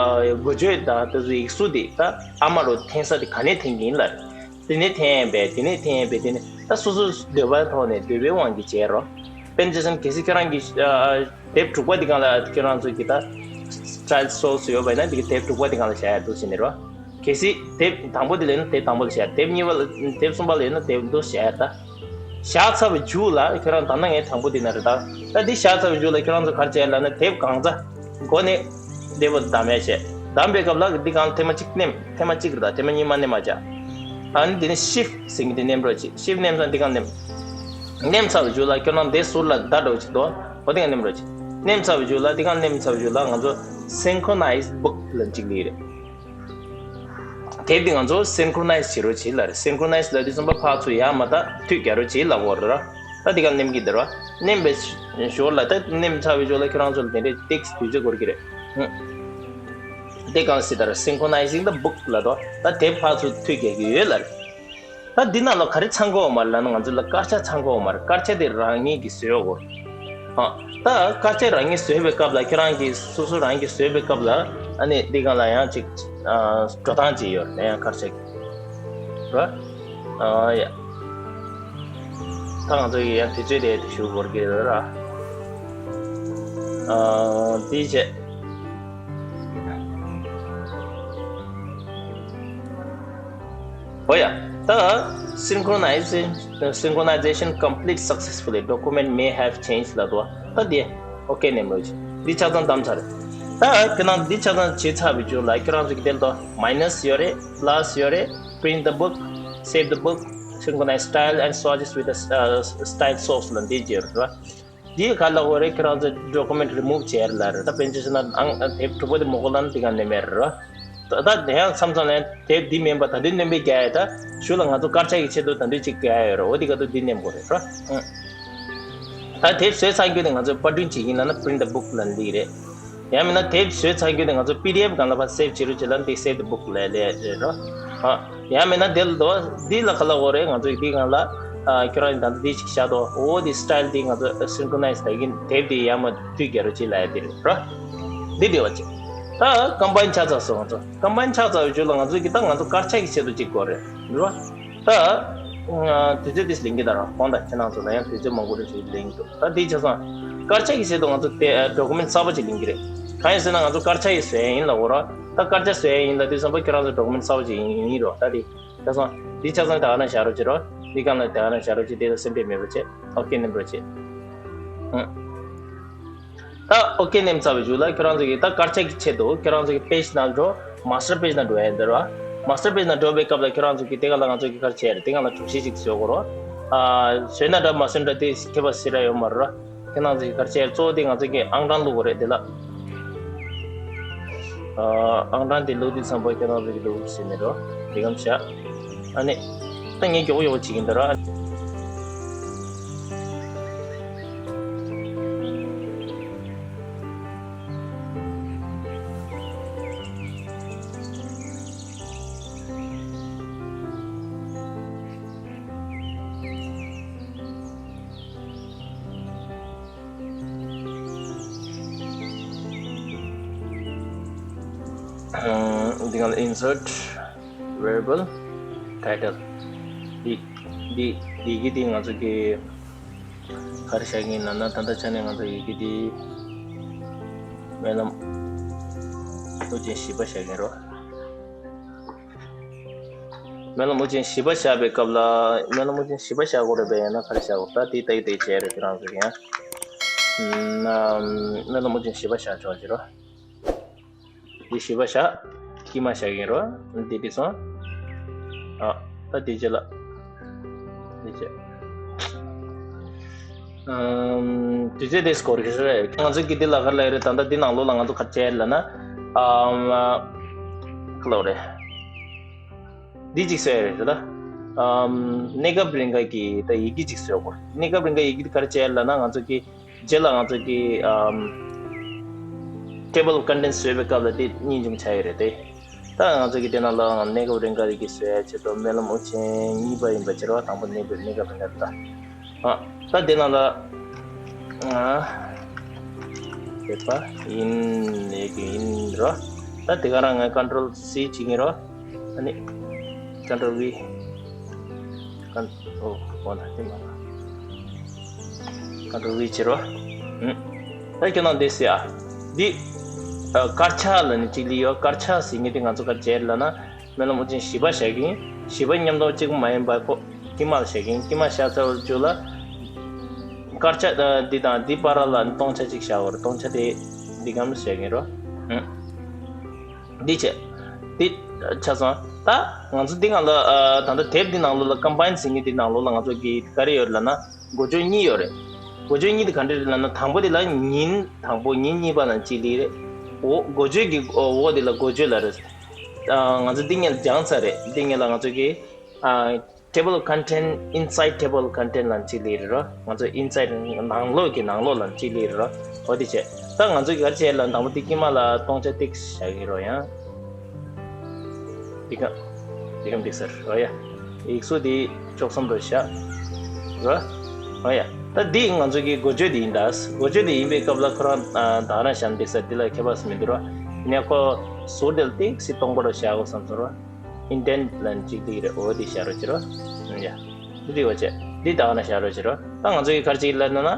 འགོ་བརྗོད་དང་དེ་ཚོ་ཡིག་གཟུགས་དེ་ད་ཨ་མ་རུ་འཐེན་ས་དེ་ག་ནས་འཐེན་གྱི་ཡིན་ལབ། དེ་ནས་འཐེན་པས། དེ་ནས་འཐེན་པས། དེ་ནས་ད་སོ་སོའི་འདོད་པའི་ཐོག་ནས་འདོད་པའི་དབང་གིས་བྱས་རོགས། དཔེར་ན་ཆ་བཞག་ན་གལ་སྲིད་ཁྱོད་རང་གི་ཨ་དེབ་དྲུག་པ་དེ་སྒང་ལ་ཁྱོད་རང་ཚོ་གི་ད་Style Source ཡོད་པ་ཡིན་ན། དེ་གི་དེབ་དྲུག་པ་དེ་སྒང་ལ་བཞག་ཡ་འདུག་ཟེར་ནས་རོགས། གལ་སྲིད་དེབ་དང་པོ་དེ་ལེན་ན་དེབ་དང་པོ་ལ་བཞག་དེབ་གཉིས་པ་ལ་དེབ་གསུམ་པ་ལེན་ན་དེབ་འདུག་བཞག་ཡ་ད། བཞག་ཚར་བའི་མཇུག་ལ་ཁྱེད་རང་ད་ནང་ངས་དང་པོ་དེ་ན་རེད་ད། ད་འདི་བཞག་ཚར་བའི་མཇུག་ལ་ཁྱེད་རང་ཚོ་ག་རེ་བྱས་ལབ་ན་དེབ་གང་ཚ་མགོ་ནས་འདེབས་པ་བདམས་ཡ་བྱས། བདམས་པའི་སྐབས་ལ་འདི་གང་ཐེངས་མ་གཅིག་མནན། ཐེངས་མ་གཅིག་རེད་ད། ཐེངས་མ་གཉིས་མ་མནན་མ་བྱ། ཨ་ནི་འདི་ནི་ཤིབ་ཟིན་གྱི་འདི་མནན་རོགས་བྱེད། ཤིབ་མནན་ཙང་འདི་གང་མནན། མནན་ཚར་བའི་མཇུག་ལ་ཁྱོད་རང་འདི་ཟུར་ལ་བརྡ་འགྲོ་གཅིག་འདུག་འོ་འདི་གང་མནན་རོགས་བྱེད། མནན་ཚར་བའི་མཇུག་ལ་འདི་གང་མནན་ཚར་བའི་མཇུག་ལ་ང་ཚོ་Synchronize Book ལ་གཅིག་ལི་རེད། དེབ་འདི་ང་ཚོ་Synchronize བྱེད་རོགས་བྱེད་ལ་རེད། Synchronize ལ་འདི་གསུམ་པ་ཕར་ཚུར་ཡར་མར་ད་མཐུད་རྒྱག་རོགས་བྱེད་ལབ་དགོས་རེད་ར། ད་འདི་གང་མནན་གྱི་འདི་ར། མནན་པའི་ཞོར་ལ་ད་མནན་ཚར་བའི་མཇུག་ལ་ཁྱོད་རང་ཚོ་ལ་དེ་འདྲའི་ཏེག་སི་དུས་ཚོད་འགོར་གྱི་རེད། ཧུམ། དེ་གང་སྲིད་ལྟར་Synchronizing the Book ལབ་དོ། ད་དེབ་ཕར་ཚུར་མཐུད་རྒྱག་གི་ཡོད་ལ་རེད། ད་འདི་ནང་ལ་ག་རེ་ཚང་དགོས་མ་རེད་ལབ་ན་ང་ཚོ་ལ་དཀར་ཆག་ཚང་དགོས་མ་རེད། དཀར་ཆག་དེ་རང་ཉིད་ཀྱིས་བཟོས་དགོས། ཨ། ད་དཀར་ཆག་རང་ཉིད་བཟོས་པའི་སྐབས་ལ་ཁྱེད་རང་གིས་སོ་སོ་རང་གིས་བཟོས་པའི་སྐབས་ལ་ཨ་ནི་འདི་གང་ལ་ཡང་ཅིག་འགྲོ་སྟངས་ཅིག་ཡོད་རེད་ཡང་དཀར་ཆག་གི། ར། ཨ་ཡ། ད་ང་ཚོ་ཡི་ཡང་དུས་ཚོད་དེ་ཞུ་དགོས་ཀྱི་རེད་ར། ཨ། འདི་བྱས། ཨོ་ཡ། ད་Synchronization Synchronization complete successfully. Document may have changed ལབ་འདུག་ད་འདི་ཨོ་ཁེ་མནན་རོགས་བྱེད། འདི་ཆ་ཚང་བདམས་ཚར། ད་ཁྱེད་རང་འདི་ཆ་ཚང་བྱས་ཚར་བའི་མཇུག་ལ་ཁྱེད་རང་ཚོ་གི་དེ་ལ་མའི་ནས་ཡོད་རེད། པ་ལ་སི་ཡོད་རེད། Print the book, save the book, synchronize style and swatches with the uh, style source ལ་འདི་བརྗོད་རེད། འདི་ག་ལ་འོ་རེད། ཁྱེད་རང་ཚོ་document remove བྱས་རེད་ལ་རེད། ད་དཔེར་ན་ཆ་བཞག་ན་ཨང་དེབ་དྲུག་པ་དེ་མི་དགོས་ལབ་ན་འདི་ག་ནས་མེད་རེད། ད་ད་དེ་ཡང་མཚམས་མཚམས་ལ་དེབ་འདི་མིན་པ་ད་འདི་སྣོན་པ་རྒྱག་ཡ་ད་ཞུ་ལ་ང་ཚོ་དཀར་ཆག་གི་ཆེད་དུ་ད་འདི་གཅིག་རྒྱག་ཡ་ཡོད་རེད། འོ་འདི་ག་དུ་འདི་མནན་དགོས་རེད་ར། ཨང་། ད་དེབ་བཟོས་ཚར་རྒྱུ་དེ་ང་ཚོས་པར་སྐྲུན་བྱེད་ཀྱིན་ལབ་ན་Print the Book ལབ་འདི་རེད། ཡང་མིན་ན་དེབ་བཟོས་ཚར་རྒྱུ་དེ་ང་ཚོ་པི་ཌི་ཨེཕ་སྒང་ལ་ཕར་སེབ་བྱེད་རོགས་བྱེད་ལབ་འདི་Save the Book ལབ་ལས་རེད་རོ། ཨ། ཡང་མིན་ན་དེ་ལ་དོ་འདི་ལ་ག་ལ་འོ་རེད། ང་ཚོ་འདི་སྒང་ལ་ཨ་ཁྱོད་རང་ད་ལྟ་འདི་ཞིག་བཞག་དོ། འོ་འདི་སི་ཊའིལ་འདི་ང་ཚོ་Synchronize ད་གིན་དེབ་འདི་ཡར་མར་མཐུད་རྒྱག་རོགས་བྱེད་ལབ་ཡ་འདི་རེད་རོ། འདི་འདྲ་བ་ཅིག་ད་ཀམ་པའིན་ཆགས་ཚར་སོང་། ང་ཚོ་ཀམ་པའིན་ཆགས་ཚར་བའི་རྗེས་ལ་ང་ཚོ་གི་ད་ང་ཚོ་དཀར་ཆག་གི་ཆེད་དུ་ཅིག་དགོས་རེད་རོ། ད། དུས་ཚོད་དེ་ལེན་གྱི་ད་ར་དགོངས་དག་ཁྱེད་རང་ཚོ་ལ་ཡང་དུས་ཚོད་མང་པོ་རེ་ཞིག་ལེན་གྱི་འདུག་ད་དེ་བྱས་ཙང་དཀར་ཆག་གི་ཆེད་དུ་ང་ཚོ་དེ་ཌོ་ཀུ་མེན་ཊི་གསར་པ་ཅིག་ལེན་གྱི་རེད། གང་ཡིན་ཟེར་ན་ང་ཚོ་དཀར་ཆག་ཡིས་བཟོས་ཡིན་ལབ་དགོས་ར། ད་དཀར་ཆག་བཟོས་ཡིན་ལབ་དུས་ཙམ་པ་ཁྱེད་རང་ཚོ་ཌོ་ཀུ་མེན་ཊི་གསར་པ་ཅིག་ཡིན་ཡིན་རོ། ད་དེ་བྱས་ཙང་དེ་ཆ་ཚང་དེ་ག་ན་བཞག་རོགས་བྱེད་རོ། འདི་གང་ལ་དེ་ག་ན་བཞག་རོགས་བྱེད། དེ་ལ་སེམས་ཁྲལ་མེད་པ་བྱེད། ཨོ་ཁེ་མནན་རོགས་བྱེད། ཨང་། ད་ཨོ་ཁེ་མནན་ཚར་བའི་མཇུག་ལ་ཁྱོད་རང་ཚོ་གི་ད་དཀར་ཆག་གི་ཆེད་དུ་ཁྱོད་རང་ཚོ་གི་པེ་ཇི་ནང་འགྲོ། མ་སི་ཊར་པེ་ཇི་ནང་འགྲོ་ཡ་ཡིན་ད་ར། མ་སི་ཊར་པེ་ཇི་ནང་འགྲོ་བའི་སྐབས་ལ་ཁྱོད་རང་ཚོ་གི་དེ་ག་ལ་ང་ཚོ་གི་ག་རེ་བྱས་རེད། དེ་ག་ལ་གྲུ་བཞི་ཅིག་བཟོ་དགོས་རོ། ཨ། བཟོས་ན་འདྲ་མ་བཟོས་ན་འདྲ་དེ་ཁྱད་པར་ཞེ་དྲག་ཡོད་མ་རེད་ར། ཁྱོད་རང་ཚོ་གི་ག་རེ་བྱས་རེད། གཙོ་བོ་དེ་ང་ཚོ་གི་ཨང་གྲངས་བླུག་དགོས་རེད་དེ་ལ། ཨ། ཨང་གྲངས་དེ་བླུག་དུས་ཙམ་པ་ཁྱོད་རང་ཚོ་གི་བླུག་ཟེར་ནས་རོ། དེ་གམ་བཞག་ཨ་ནི། ད་ངས་མགྱོགས་མགྱོགས་བྱེད་ཀྱིན་འདུག་ར། འདི་ག་ལ་insert variable title འདི་འདི་འདི་གི་འདི་ང་ཚོ་གི་ག་རེ་བཞག་གིན་ལབ་ན། ད་ལྟ་ཆ་ནས་ང་ཚོ་ཡི་གེ་འདི་སྨོན་ལམ་ཨོ་རྒྱན་བཞི་པ་བཞག་གིན་རོ། སྨོན་ལམ་ཨོ་རྒྱན་བཞི་པ་བཞག་པའི་སྐབས་ལ། སྨོན་ལམ་ཨོ་རྒྱན་བཞི་པ་བཞག་དགོས་རེད་པས། ཡང་ན་ག་རེ་བཞག་དགོས། ད་དེ་ཏག་ཏག་བྱས་རེད། ཁྱེད་རང་ཚོ་གིས་ཡང་། སྨོན་ལམ་ཨོ་རྒྱན་བཞི་པ་བཞག་ཆོག་ཅེས་རོ། འདི་བཞི་པ་བཞག་དཀྱིལ་མ་བཞག་གིན་རོ། འདི་འདི་སོང་། ཨ། ད་འདི་རྗེས་ལ། འདི་རྗེས། ཨམ། དུས་ཚོད་དེ་སྐོར་གྱི་རེད། ང་ཚོ་གི་འདི་ལ་ག་རེ་ལབ་ཡ་རེད། ད་ལྟ་འདི་ནང་ལོགས་ལ་ང་ཚོ་ག་རེ་བྱས་ཡ་རེད་ལབ་ན། ཨམ། ག་ལབ་རེད། འདི་གཅིག་བཟོས་ཡ་རེད་ད། ཨམ། གནས་སྐབས་རིང་ག་གི་ད་ཡི་གེ་གཅིག་བཟོས་དགོས། གནས་སྐབས་རིང་ག་ཡི་གེ་དེ་ག་རེ་བྱས་ཡ་རེད་ལབ་ན། ང་ཚོ་གི་རྗེས་ལ་ང་ཚོ་གི་ཨམ། table of contents བཟོས་པའི་སྐབས་ལ་དེ་རྙེད་འབྱུང་བྱ་ཡི་རེད་དེ། ད་ང་ཚོ་གི་དེ་ནང་ལ་གནས་སྐབས་རིང་ག་རེ་གི་བཟོ་ཡ་ཆེད་དུ་སྨོན་ལམ་ཨོ་རྒྱན་གཉིས་པ་ཡིན་པ་ཕྱིར་བ་དང་པོ་གནས་སྐབས་རིང་ག་རེ་ད། ཨ། ད་དེ་ནང་ལ། ཨ། བྱས་པ་ཡིན་ལས་ཀྱི་ཡིན་རོ། ད་དེ་ག་རང་ང་Control C བྱེད་ཀྱིན་རོ། ཨ་ནི། Control V། ཀན། ཨོ། འོ་ན་དེ་མ་རེད། Control V བྱེད་རོ། ཨུམ། ད་ཁྱོད་རང་འདི་ཟེར་ཨ། འདི། ཨ། དཀར་ཆག་ལབ་ནི་གཅིག་ལི་ཡོད། དཀར་ཆག་ཟེར་མཁན་དེ་ང་ཚོ་ག་རེ་བྱས་ལབ་ན། སྨོན་ལམ་དབུ་ཅན་བཞི་པ་བཞག་གིན། བཞི་པ་མཉམ་དུ་གཅིག་པུ་མ་ཡིན་པ་ཁོ་དཀྱིལ་མ་ལ་བཞག་གིན། དཀྱིལ་མ་བཞག་ཚར་བའི་མཇུག་ལ་དཀར་ཆ་འདི་དང་འདི་བར་ལ་སྟོང་ཆ་གཅིག་བཞག་པ་རེད། སྟོང་ཆ་དེ་འདི་གམ་བཞག་གིན་རོ། འདི་བྱས། འདི་ཆ་ཚང་། ད་ང་ཚོ་འདི་སྒང་ལ་ད་ལྟ་དེབ་འདི་ནང་ལོགས་ལ་ཀམ་པའིན་ཟེར་མཁན་འདི་ནང་ལོགས་ལ་ང་ཚོ་གི་ག་རེ་ཡོད་ལབ་ན། འགོ་བརྗོད་གཉིས་ཡོད་རེད། འགོ་བརྗོད་གཉིས་དེ་ག་འདྲ་རེད་ལབ་ན། དང་པོ་དེ་ལ་ཉིན་དང་པོ་ཉིན་གཉིས་པ་ལ་གཅིག་སླེབས་རེད། འོ་འགོ་བརྗོད་ཀྱི་འོ་འོ་དེ་ལ་འགོ་བརྗོད་ལབ་རེད། ང་ཚོ་འདི་སྔོན་སྦྱངས་ཚར་རེད། འདི་སྔོན་ལ་ང་ཚོ་གི་table of content, inside table of content ལ་གཅིག་སླེབས་རེད་རོ། ང་ཚོ་inside ནང་ལོགས་ཀྱི་ནང་ལོགས་ལ་གཅིག་སླེབས་རེད་རོ། འོ་དེ་བྱས། ད་ང་ཚོ་གི་ག་རེ་བྱས་ལབ་ན། དང་པོ་དེ་དཀྱིལ་མ་ལ་སྟོང་ཆ་ཏིག་བཞག་གི་རོ། ཡང་འདི་ག་འདི་གམ་འགྲིག་ས་རེད་རོ། ཡ། ཡིག་གཟུགས་འདི་ཕྱོགས་མཚམས་རུ་བཞག་རོ། ཨོ་ཡ། ད་འདི་ང་ཚོ་གི་འགོ་བརྗོད་འདི་ཡིན་ད། འགོ་བརྗོད་འདི་ཡིན་པའི་སྐབས་ལ་ཁོ་རང་ད་ག་རང་བཞག་འགྲིག་ས། འདི་ལ་ཁྱད་པར་མི་འདུག་རོ། ཡིན་ཡང་ཁོ་ཟུར་དེ་ལ་ཏིག་ཙི་སྟོང་པ་རུ་བཞག་དགོས་བསམ་སོང་རོ། indent ལ་གཅིག་འདི་རེད། འོ་འདི་བཞག་རོགས་བྱེད་རོ། ཡ། འདི་འདི་འོ་བྱས། འདི་ད་ག་རང་བཞག་རོགས་བྱེད་རོ། ད་ང་ཚོ་གི་ག་རེ་བྱེད་ལབ་ན་ན།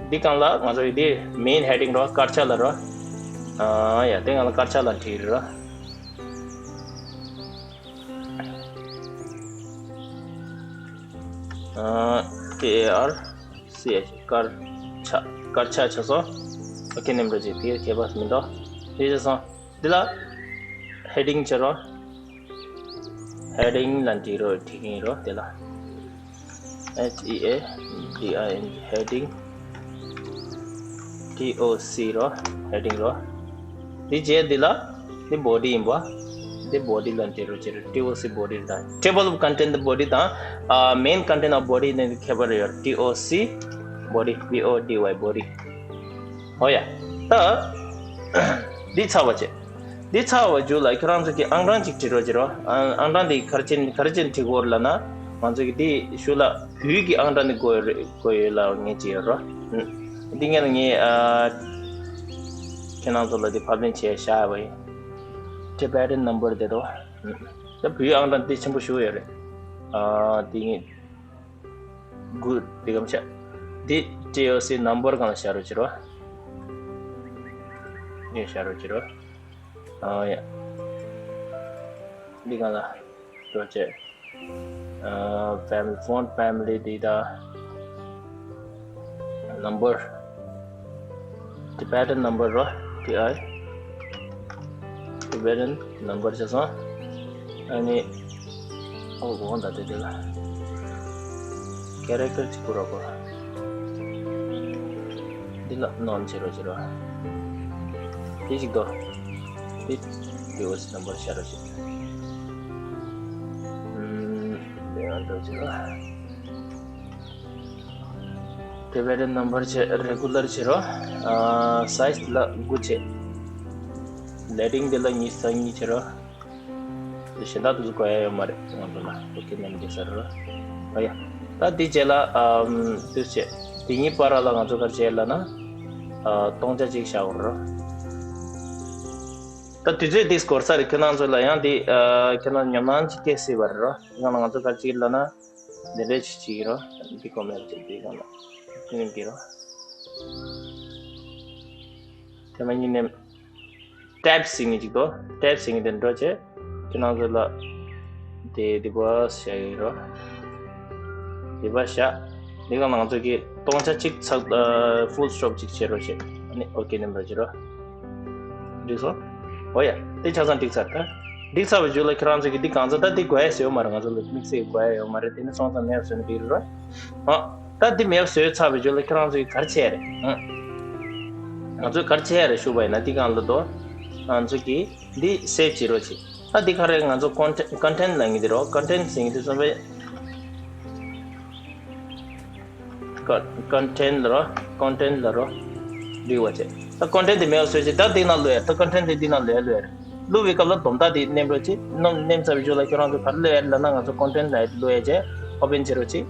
འདི་སྒང་ལ་ང་ཚོ་གི་འདི་main heading རོ། དཀར་ཆག་ལབ་རོ། ཨ་ཡ། དེ་སྒང་ལ་དཀར་ཆག་ལབ་བྲིས་རོ། ཨ། K A R C H དཀར་ཆག་དཀར་ཆག་བྱས་སོང་། ཨོ་ཁེ་ནེམ་རོ་ཅིག་དེ་ཁྱད་པར་མི་འདུག་དེ་བྱས་སོང་། འདི་ལ་heading བྱེད་རོགས། heading ལ་འབྲི་རོགས། འབྲི་གིན་རོགས། དེ་ལ་H E A D I N G heading T O C རོ། heading རོ། འདི་རྗེས་འདི་ལ་འདི་body ཡིན་པ། འདི་body ལ་འབྲི་རོགས། བྱེད་རོགས། T O C body དང་table of content body དང་ཨ་main content of body ནི་ཁྱད་པར་ཡོད། T O C body, B O D Y body. ཨོ་ཡ། ད་འདི་ཚར་བ་བྱས། འདི་ཚར་བ་མཇུག་ལ་ཁྱེད་རང་ཚོ་གི་ཨང་གྲངས་ཅིག་བྲིས་རོགས་བྱེད་རོགས། ཨང་ཨང་གྲངས་འདི་ག་རེ་བྱས་ག་རེ་བྱས་བྲིས་དགོས་ལབ་ན། ང་ཚོ་གི་འདི་གཞུག་ལ་བོད་ཀྱི་ཨང་གྲངས་འདི་དགོས་ཡོད་རེད། དགོས་ཡོད་ལབ་ངས་བྲིས་ཡོད་རོ། འདི་ངས་ལ་ངས་ཨ་ཁྱེད་རང་ཚོ་ལ་འདི་ཕབ་ལེན་བྱས་བཞག་པ་ཡིན། Tibetan number དེ་དོ། ད་བོད་ཨང་གྲངས་འདི་ཆེན་པོ་ཞུ་ཡོད་རེད། ཨ་འདི་ངས་good འདི་གམ་བྱས། འདི་T O C number སྒང་ལ་བཞག་རོགས་བྱེད་རོགས། འདི་བཞག་རོགས་བྱེད་རོགས། ཨ་ཡ། འདི་སྒང་ལ་རོགས་བྱེད། ཨ་family, phone family འདི་ད་number Tibetan number རོ། T I Tibetan number བྱས་སོང་། ཨ་ནི་ཨོ་གོང་ད་དེ་དེ་ལ་character ཅིག་བསྐུར་རོགས། འདི་ལ་none བྱེད་རོགས་བྱེད་རོགས། དེ་ཅིག་དོ། འདི་T O C number བྱ་རོགས་བྱེད། ཨུམ། འདི་ཡང་འགྲོ་བྱེད་རོགས། Tibetan number བྱེད། regular བྱེད་རོགས། ཨ་size ལ་དགུ་བྱེད། leading དེ་ལ་ཉི་ཤུ་རྩ་གཉིས་བྱེད་རོགས། དེ་གཞན་དག་དེ་ཚོ་དགོས་ཡ་ཡོད་མ་རེད། ང་ཚོ་ལ་ཨོ་ཁེ་ནམ་རྒྱག་ས་རེད་རོགས། ཨ་ཡ། ད་དེ་རྗེས་ལ་ཨམ་དེ་བྱེད། དེ་གཉིས་བར་ལ་ང་ཚོ་ག་རེ་བྱེད་ལབ་ན། ཨ་སྟོང་ཆ་གཅིག་བཞག་དགོས་རེད་རོགས། ད་དུས་ཚོད་འདི་འགོར་ས་རེད། ཁྱེད་རང་ཚོ་ལ་ཡང་དེ་ཨ་ཁྱེད་རང་ཉམས་སྣང་ཅིག་སྐྱེ་སྲིད་པ་རེད་རོགས། དེ་སྒང་ལ་ང་ཚོ་ག་རེ་བྱེད་ལབ་ན། འདི་འདྲས་ཅིག་བྱེད་ཀྱི་རོགས། འདི་ཀོ་མེད་ཅིག་འདི་སྒང་ལ་ཀི་ལིག་གི་རོགས། དེ་མ་ཉིད་ནས་tab ཟེར་མཁན་ཅིག་འདུག tab ཟེར་མཁན་དེ་འགྲོ་བྱས། ཁྱེད་རང་ཚོ་ལ་དེ་དེ་པ་བཞག་ཡོད་རོགས། དེ་པ་བཞག་དེ་སྒང་ལ་ང་ཚོ་གི་སྟོང་ཆ་གཅིག་ཚགས་ཨ་full stop ཅིག་བྱེད་རོགས་བྱེད། ཨ་ནི་ཨོ་ཁེ་ནམ་རོགས་བྱེད་རོགས། འགྲིག་སོང་། ཨོ་ཡ། དེ་ཆ་ཚང་འགྲིག་ཚར་ད། འགྲིག་ཚར་བའི་རྗེས་ལ་ཁྱེད་རང་ཚོ་གི་འདི་གང་ཚོ་ད་འདི་དགོས་ཡ་ཟེར་ཡོད་མ་རེད། ང་ཚོ་ལ་དམིགས་བསལ་དགོས་ཡ་ཡོད་མ་རེད། དེ་ནི་སོང་ཙང་མེད་བཟོས་ན་འགྲིག་རེད་རོ། ཨ། ད་འདི་མེད་བཟོས་ཚར་བའི་རྗེས་ལ་ཁྱེད་རང་ཚོ་གི་ག་རེ་བྱས་རེད། ཨ། ང་ཚོས་ག་རེ་བྱས་རེད་ཞུ་བ་ཡིན་ན། འདི་གང་ལ་དོ། ང་ཚོ་གི་འདི་save བྱེད་རོགས་བྱེད། ད་འདི་ག་རེ་ང་ཚོ་content, content ལབ་མཁན་འདི་རོ། content ཟེར་མཁན་འདི་ཚོ་བས། ཀ་content ལ་རོ། content ལ་རོ། འགྲིག་པ་བྱས། ད་content དེ་མེད་པ་བཟོས་བྱས། ད་འདི་ནང་བླུག་ཡ། ད་content དེ་འདི་ནང་བླུག་ཡ་བླུག་ཡ་རེད། བླུག་པའི་སྐབས་ལ་སྡོམ་རྟགས་དེ་མནན་རོགས་བྱེད། མནན་མནན་ཚར་བའི་རྗེས་ལ་ཁྱེད་རང་ཚོ་ག་རེ་བླུག་ཡ་རེད་ལབ་ན། ང་ཚོ་content ལ་བླུག་ཡ་བྱས། open བྱེད་རོགས་བྱེད།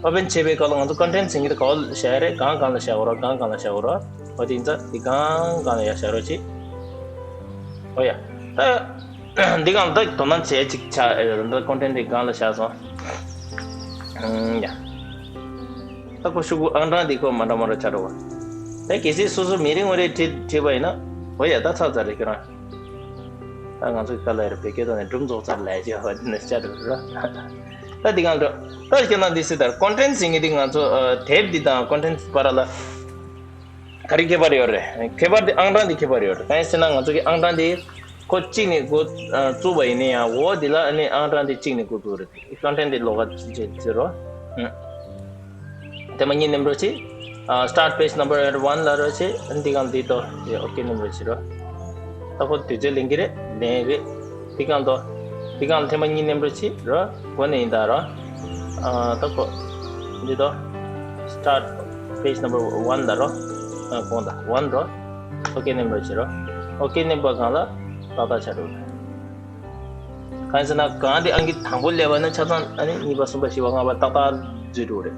open བྱེད་པའི་སྐབས་ལ་ང་ཚོ་content ཟེར་མཁན་དེ་ག་པར་བཞག་ཡ་རེད། སྒང་སྒང་ལ་བཞག་དགོས་རོགས། སྒང་སྒང་ལ་བཞག་དགོས་རོགས། འོ་དེ་ཡིན་ཙང་དེ་སྒང་སྒང་ལ་ཡ་བཞག་རོགས་བྱེད། ཨོ་ཡ། ད། འདི་སྒང་ད་དོ་སྣང་བྱེད་ཅིག་ཆ་ཨེ་རེད། ད་content འདི་སྒང་ལ་བཞག་སོང་། ཨུམ། ཡ། ད་ཁོ་ཤུ་གུ་ཨང་གྲངས་འདི་ཁོ་མ་འདྲ་མ་འདྲ་ཆགས་འགྲོ་བ། ད་གལ་སྲིད་སོ་སོ་མི་རིང་བ་རེ་བྲིས་བྲིས་པ་ཡིན་ན། ཨོ་ཡ། ད་ཚར་ཚར་རེད་ཁྱོད་རང་། ད་ ད་ང་ཚོ་གི་ཀ་ལ་ཡར་བོད་སྐད་ཐོག་ནས་སྒྲུབ་རྫོགས་ཚར་ལས་བྱེད་པ་འདི་ནས་བཤད་འགྲོ་ར། ད་འདི་གང་འགྲོ། ད་ཁྱེད་རང་འདི་སྲིད་ལྟར་ཀོན་ཊེན་ཟེར་མཁན་འདི་ང་ཚོ་ཨ་དེབ་འདི་དང་ཀོན་ཊེན་བར་ལ་ག་རེ་ཁྱད་པར་ཡོད་རེད། ཁྱད་པར་འདི་ཨང་གྲངས་འདི་ཁྱད་པར་ཡོད་རེད། གང་ཡིན་ཟེར་ན་ང་ཚོ་གི་ཨང་གྲངས་འདི་ཁོ་གཅིག་ནས་འགོ་ཨ་བཙུགས་པ་ཡིན་ན་ཡང་འོག་འདི་ལ་ཨ་ནི་ཨང་གྲངས་འདི་གཅིག་ནས་འགོ་བཙུགས་རེད། ཀོན་ཊེན་འདི་ལོགས་ཀ་བྱེད་ཟེར་རོ། ཨང་། ཐེངས་མ་གཉིས་ནེམ་རོ་ཆེ། ཨ་start page number one ལ་རོ་ཆེ། འདི་གང་འདི་ཏོ། ཨོ་ཀེ་ནེམ་རོ་ཆེ་རོ། ད་ཁོ་དུས་ཚོད་ལེན་གི་རེད། ལེན་རེད། འདི་གང་ཏོ། འདི་གང་ཐེངས་མ་གཉིས་ནེམ་རོ་ཆེ་རོ། གོ་ནས་ཡིན་ད་རོ། ཨ་ད་ཁོ་འདི་ཏོ། start page number one ལ་རོ། ཨ་གོང་ད་ཝན་རོ། ཨོ་ཀེ་ནེམ་རོ་ཆེ་རོ། ཨོ་ཀེ་ནེམ་པ་གང་ལ་ཏག་ཏག་ཆ་རོ། གང་ཡིན་ཟེར་ན་གང་དེ་ཨང་ཀི་དང་པོ་སླེབས་པ་ན་ཆ་ཚང་ཨ་ནི་གཉིས་པ་གསུམ་པ་བཞི་པ་ལྔ་པ་ཏག་ཏག་འཛུལ་འགྲོ་རེད།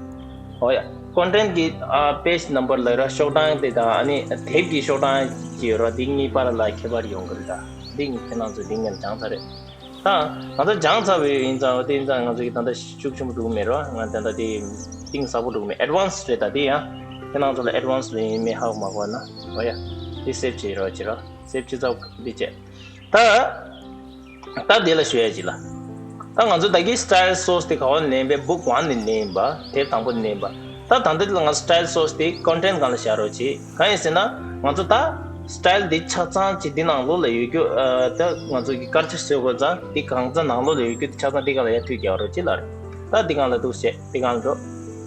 ཨོ་ཡ། ཀོན་ཊེན་གི་ཨ་པེ་ཇི་ནམ་བར་ལབ་ར་ཤོག་གྲངས་དེ་དང་ཨ་ནི་དེབ་ཀྱི་ཤོག་གྲངས་ཀྱི་ར་འདི་གཉིས་བར་ལ་ཁྱད་པར་ཡོང་གི་རེད་ད། འདི་ཁྱེད་རང་ཚོས་འདི་ངས་སྦྱངས་ཚར་རེད། ད་ང་ཚོ་སྦྱངས་ཚར་བའི་ཡིན་ཙང་དེ་ཡིན་ཙང་ང་ཚོ་གི་ད་ལྟ་ཤུགས་ཆེན་པོ་འགྲོ་གི་མེད་ར། ང་ད་ལྟ་དེ་གཏིང་ཟབ་པོ་འགྲོ་གི་མེད། ཨེཌ་ཝན་སི་རེད་ད་དེ་ཡང་། ཁྱེད་རང་ཚོ་ལ་ཨེཌ་ཝན་སི་ཡིན་མིན་ཧ་གོ་མ་གོ་ན། ཨོ་ཡ། འདི་སེབ་བྱེད་རོགས་བྱེད་རོགས། སེབ་བྱེད་ཚར་འདི་བྱས། ད། ད་དེ་ལ་ཞུ་ཡ་ཅིག་ལ། ད་ང་ཚོ་ད་གི་style source དེ་ག་བ་ནས་པའི་book one ནས་ནས་ཡིན་པ། དེབ་དང་པོ་ནས་ཡིན་པ། ད་ད་འདི་ལ་ང་style source དེ་ཀོན་ཊེན་སྒང་ལ་བཞག་རོགས་བྱེད། གང་ཡིན་ཟེར་ན་ང་ཚོ་ད་style དེ་ཆ་ཚང་ཅིག་འདི་ནང་ལོགས་ལ་ཡོད་རྒྱུ། ཨ་ད་ང་ཚོ་གི་དཀར་ཆག་བཟོས་དགོས་ཙང་དེ་གང་ཚང་ནང་ལོགས་ལ་ཡོད་རྒྱུ་དེ་ཆ་ཚང་དེ་སྒང་ལ་ཡར་མཐུད་རྒྱག་རོགས་བྱེད་ལ་རེད། ད་དེ་སྒང་ལ་འདུག་བྱས་དེ་སྒང་ལ་འགྲོ།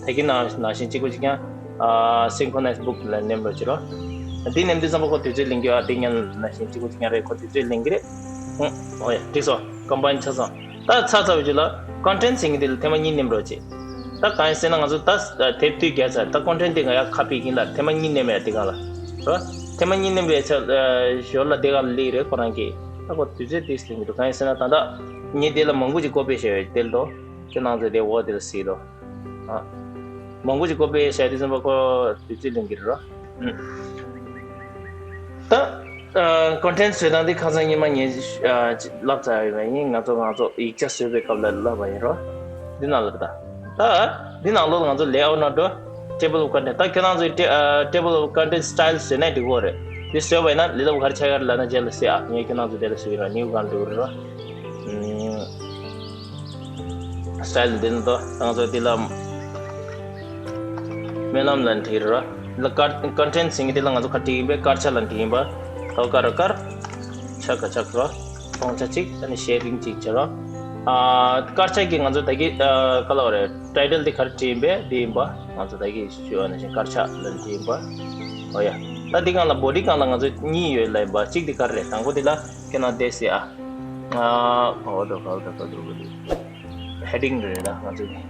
ད་གི་ནང་ནང་བཞིན་གཅིག་པ་གཅིག་རྐྱང་། ཨ་synchronize book ལ་ནེམ་རོགས་བྱེད་རོགས། འདི་ནེམ་དུས་ཙམ་པ་ཁོ་དུས་ཚོད་ལེན་གྱི་ཨ་འདི་ཉན་ནང་བཞིན་གཅིག་པ་གཅིག་རྐྱང་རེད། ཁོ་དུས་ཚོད་ལེན་གྱི་རེད། ཧུང་། ཨོ་ཡ་འགྲིག་སོང་། ཀམ་པའིན་ཆ་ཚང་། ད་ཚར་ཚར་བའི་རྗེས་ལ་ཀོན་ཊེན་ཟེར་མཁན་དེ་ལ་ཐེངས་མ་གཉིས་ནེམ་རོགས་བྱེད། ད་གང་ཡིན་ཟེར་ན་ང་ཚོ་ད་དེབ་དུས་བརྒྱབ་ཚར། ད་ཀོན་ཊེན་དེ་ང་ཡར་ཁ་ཕིག་ཡིན་ལ་ཐེངས་མ་གཉིས་ནེམ་ཡ་དེ་གང་ལ། རོ། ཐེངས་མ་གཉིས་ནེམ་པའི་ཚེ་ཞོར་ལ་དེ་གང་ལ་ལིག་རེད་ཁོ་རང་གིས། ད་ཁོ་དུས་ཚོད་ཏིས་ལེན་གྱི་འདུག་གང་ཡིན་ཟེར་ན་ད་ལྟ་ངས་དེ་ལ་མང་པོ་ཅིག་ཀོ་པི་བྱས་ཡོད་དེ་ལ་འགྲོ། ཁྱེད་རང་ཚོས་དེ་འོག་དེ་ལ་གཟིགས་རོགས། ཨ། མང་པོ་ཞིག་ཀོ་པི་བྱས་དུས་ཙམ་པ་ཁོ་དུས་ཚོད་ལེན་གྱི་རེད་རོ། ཨུམ། ད། ཨ། ཀོན་ཊེན་བཟོ་སྟངས་འདི་ཁ་སང་ཉི་མ་ངས་ཨ་ལབ་ཚར་ཡོད་པ་ཡིན། ང་ཚོ་ང་ཚོ་ཡིག་ཆ་བཟོས་པའི་སྐབས་ལ་ལབ་པ་ཡིན་རོ། འདི་ནང་ལ་ད། ད། འདི་ནང་ལོགས་ང་ཚོ་layout ནང་འགྲོ། table of content ད་ཁྱེད་རང་ཚོའི་ཊེ་ཨ་table of content style བཟོས་ན་འགྲིག་གོ་རེད། འདི་བཟོས་པ་ཡིན་ན་ལས་སླ་པོ་ག་རེ་ཆགས་ཀྱི་རེད་ལབ་ན་རྗེས་ལ་གཟིགས་ཨ། ངས་ཁྱེད་རང་ཚོ་དེ་ལ་གཟིགས་རོ། new གང་འགྲིག་རེད་རོ། ཨུམ། style འདི་ནི་དོ་ང་ཚོ་འདི་ལ་སྨོན་ལམ་ལ་འཁྲིལ་རོ། འདི་ལ་ཀོན་ཊེན་ཟེར་མཁན་འདི་ལ་ང་ཚོ་ག་འཁྲིལ་ཡིན་པས། དཀར་ཆག་ལ་འཁྲིལ་ཡིན་པ། དོ་དཀར་དཀར་ཆག་ག་ཆག་རོ། སྟོང་ཆ་གཅིག་ཨ་ནི་ཤེ་ཌིང་གཅིག་བྱེད་རོ། ཨ། དཀར་ཆག་གི་ང་ཚོ་ད་གི་ཨ་ག་ལ་བ་རེད། ཊའི་ཊལ་འདི་ག་རེ་བྲིས་ཡིན་པས་འདི་ཡིན་པ། ང་ཚོ་ད་གི་ཞུ་བ་ནང་བཞིན་དཀར་ཆག་ལ་འདི་ཡིན་པ། ཨོ་ཡ། ད་འདི་སྒང་ལ་བོ་ཌི་སྒང་ལ་ང་ཚོ་གཉིས་ཡོད་ལ་ཡིན་པ། གཅིག་འདི་ག་རེ་རེད། དང་པོ་འདི་ལ་ཁྱེད་རང་བལྟས་སྲིད་ཨ། ཨ། ཨོ་དོ་ག་དོ་ག་དོ་ག་དོ། ཧེ་ཌིང་རེད་ད་ང་ཚོ་གི།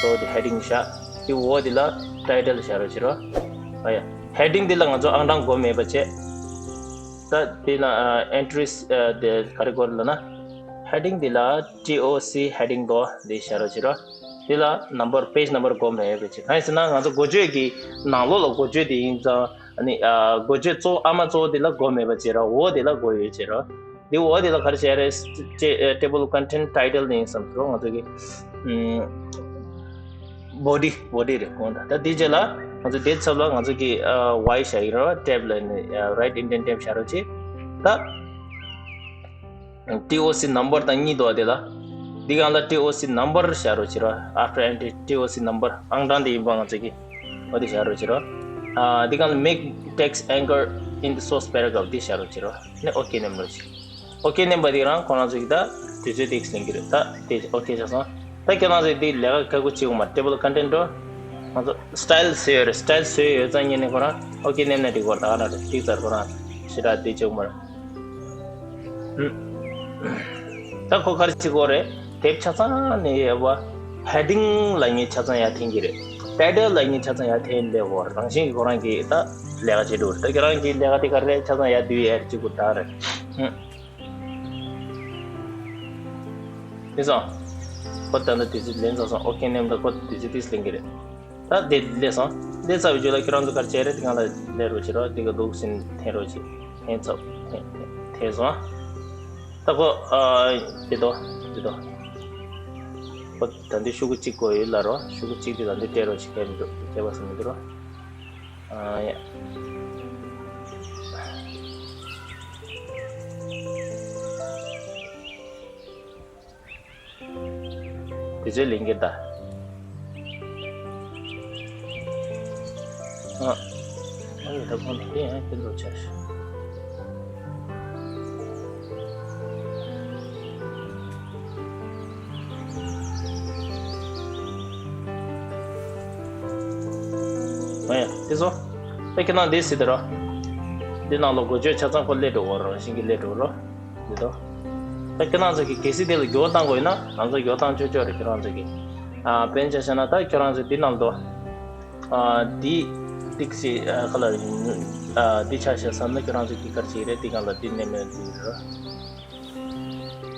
ཨོ་དེ་ཧེ་ཌིང་བཞག་དེ་འོག་དེ་ལ་ཊའི་ཊལ་བཞག་རོགས་བྱེད་རོགས། ཨ་ཡ། ཧེ་ཌིང་དེ་ལ་ང་ཚོ་ཨང་གྲངས་དགོས་མེད་པ་བྱས། ད་དེ་ན་ཨེན་ཊི་རིས་དེ་ག་རེ་དགོས་རེད་ལབ་ན། ཧེ་ཌིང་དེ་ལ་ཊི་ཨོ་སི་ཧེ་ཌིང་དོ་དེ་བཞག་རོགས་བྱེད་རོགས། དེ་ལ་ནམ་བར་པེ་ཇི་ནམ་བར་དགོས་མེད་པ་བྱས། གང་ཡིན་ཟེར་ན་ང་ཚོ་འགོ་བརྗོད་ཀྱི་ནང་ལོགས་ལ་འགོ་བརྗོད་དེ་ཡིན་ཙང་། ཨ་ནི་ཨ་འགོ་བརྗོད་གཙོ་བོ་ཨ་མ་གཙོ་བོ་དེ་ལ་དགོས་མེད་པ་བྱེད་རོགས། འོག་དེ་ལ་དགོས་ཡོད་བྱེད་རོགས། དེ་འོག་དེ་ལ་ག་རེ་བྱས་རེད་ཅེ། ཨ། table of content title ནི་ཡིན་བསམ་ཚུལ་ང་ཚོ་གི་ཨུམ། བོ་ཌི་བོ་ཌི་རེད་གོང་ད། ད་དེ་རྗེས་ལ་ང་ཚོ་དེ་ཚབ་ལ་ང་ཚོ་གི་ཨ་ཝའི་བཞག་ཡིན་རོགས། ཊེབ་ལ་ནི་ཨ་རའིཊ་ཨིན་ཌེན་ཊེབ་བཞག་རོགས་བྱེད། ད་ཊི་ཨོ་སི་ནམ་བར་དང་གཉིས་འདུག་དེ་ལ། འདི་སྒང་ལ་ཊི་ཨོ་སི་ནམ་བར་བཞག་རོགས་བྱེད་རོགས། after entry ཊི་ཨོ་སི་ནམ་བར་ཨང་གྲངས་དེ་ཡིན་པ་ང་ཚོ་གི་འོ་དེ་བཞག་རོགས་བྱེད་རོགས། ཨ་འདི་སྒང་ལ་make text anchor in the source paragraph དེ་བཞག་རོགས་བྱེད་རོགས། ནས་ཨོ་ཀེ་ནེམ་རོགས་བྱེད། ཨོ་ཀེ་ནེམ་པ་དེ་རང་ཁོ་རང་ཚོ་གི་ད་དུས་ཚོད་ཏིག་ལེན་གི་རེད། ད་དེ་ཨོ་ཀེ་བྱས་སོང་། ད་ཁྱེད་རང་ཚོས་དེ་ལས་ཀ་ཁག་པོ་བྱེད་དགོས་མ། ཊེ་བལ་ཀོན་ཊེན་འགྲོ། ང་ཚོ་སི་ཊའིལ་བཟོས་ཡོད་རེད། སི་ཊའིལ་བཟོས་ཡོད་ཙང་ཉིན་ནས་ཁོ་རང་ཨོ་ཀེ་ནེམ་ནས་འགྲིག་གི་རེད། ད་ག་རང་རེད་ཏིག་ཙར་ཁོ་རང་ཞེ་དྲག་དེ་བྱེད་དགོས་མ་རེད། ད་ཁོ་ག་རེ་བྱེད་དགོས་རེད། དེབ་ཆ་ཚང་ནས་ཡོད་པ་ཧེ་ཌིང་ལབ་མཁན་ཆ་ཚང་ཡར་འཐེན་གྱི་རེད། ཊའི་ཊལ་ལབ་མཁན་ཆ་ཚང་ཡར་འཐེན་སླེབས་དགོས་རེད། རང་བཞིན་གྱིས་ཁོ་རང་གིས་ད་ལས་ཀ་བྱེད་འགྲོ་རེད། ད་ཁྱེད་རང་གིས་ལས་ཀ་དེ་ག་རེ་རེད། ཆ་ཚང་ཡར་བསྡུས་ཡར་བྱེད་དགོས་ད་རེད། ཧུམ། དེ་སོང་། ཁོ་ད་ལྟ་དུས་ཚོད་ལེན་ཚར་སོང་། ཨོ་ཀེ་ནེམ་ད་ཁོ་དུས་ཚོད་ཏིག་ལེན་གྱི་རེད། ད་དེ་ལས་སོང་། ལས་ཚར་བའི་རྗེས་ལ་ཁྱེད་རང་ཚོ་ག་རེ་བྱས་རེད། དེ་སྒང་ལ་ལས་རོགས་བྱེད་རོགས། དེ་ག་འདུག་ཟིན་འཐེན་རོགས་བྱེད། འཐེན་ཚར། འཐེན་འཐེན་འཐེན་སོང་། ད་ཁོ་ཨ་དེ་དོ་དེ་དོ། ཁོ་ད་འདི་ཤོག་གུ་གཅིག་དགོས་ཡོད་ལབ་རོགས། ཤོག་གུ་གཅིག་དེ་ད་འདི་སྤྲད་རོགས་བྱེད། སྐད་མི་འདུག་སྐད་པ་ཟིན་མི་འདུག་རོགས། ཨ་ཡ། དེ་ཚོའི་ལས་འགན་ད། ཨ། ཨ་ཡོད་ད་ཁོང་དེ་ཡང་དེ་འདྲ་བྱས། ཨ་ཡ་དེ་ཚོ། ད་ཁྱེད་རང་འདི་སྲིད་དེ་རོ། འདི་ནང་ལ་འགོ་བརྗོད་ཆ་ཚང་ཁོ་སླེབས་འགྲོ་གོ་རོ་ཤིང་གི་སླེབས་འགྲོ་རོ། འདི་དོ། ད་ཁྱེད་རང་ཚོ་གི་གལ་སྲིད་དེ་ལ་འགྱུར་བ་བཏང་དགོས་ཡིན་ན་ང་ཚོ་འགྱུར་བ་བཏང་ཆོག་ཆོག་རེད་ཁྱེད་རང་ཚོ་གི། ཨ་དཔེར་ན་ཆ་བཞག་ན་ད་ཁྱེད་རང་ཚོ་འདི་ནང་དུ། ཨ་འདི་ཏིག་སི་ཨ་ཁ་ལ་ཨ་འདི་ཆ་བཞག་བསམ་ན་ཁྱེད་རང་ཚོ་གི་གར་ཅིག་རེད་འདི་གང་ལ་འདི་ནས་མེད་འདི་རེད།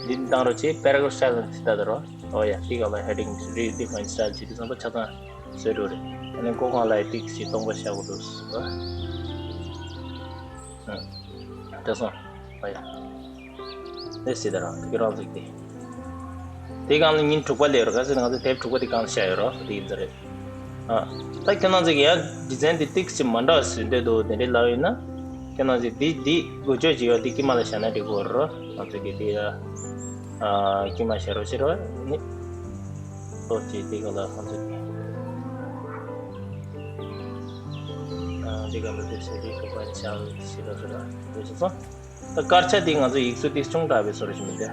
འདི་བཏང་རོགས་བྱེད་paragraph style ནས་ད་ད་རོ། ཨོ་ཡ་འདི་གང་ལ་heading redefine style བྱེད་དུས་ཙམ་པ་ཆ་ཚང་བཟོས་འགྲོ་རེད། ཨ་ནི་མགོ་སྒང་ལ་ཡི་ཏིག་སི་སྟོང་པ་བཞག་དགོས་འདུག་ཟེར་བ། ཨ་དེ་སོང་། ཨོ་ཡ། དེ་སྲིད་དེ་རང་ཁྱོད་རང་ཚོ་གི། དེ་སྒང་ལ་ཉིན་དྲུག་པ་སླེབས་རོགས་ག་ཚོད་ང་ཚོ་དེབ་དྲུག་པ་དེ་སྒང་ལ་བཞག་ཡོད་རོགས་དེ་ཡིན་ས་རེད། ཨ། ད་ཁྱེད་རང་ཚོ་གི་ཡང་ཌི་ཛའིན་དེ་ཏིག་ཙམ་མ་འདྲ་བ་བཟོས་འདོད་འདུག་དེ་འདྲའི་ལབ་ཡོད་ན། ཁྱེད་རང་ཚོས་འདི་འདི་འགོ་བརྗོད་ཅིག་ཡོད་འདི་དཀྱིལ་མ་ལ་བཞག་ན་འགྲིག་གི་རེད་རོ། ང་ཚོ་གི་འདི་ཡ། ཨ། དཀྱིལ་མ་བཞག་རོགས་བྱེད་རོགས་ནི། ལོ་གཅིག་འདི་ག་ལ་ང་ཚོ་གི། ཨ། འདི་ག་ལ་འདི་བྱས་འདི་ཁོ་པ་ཡིན་ཤག་ཞེས་ལབ་རེད་ལ་འདི་ཚོ་སོང་། ད་དཀར་ཆ་དེ་ང་ཚོ་ཡིག་གཟུགས་དེ་ཆུང་དྲགས་པའི་བཟོ་འདྲ་ཞིག་མི་འདུག་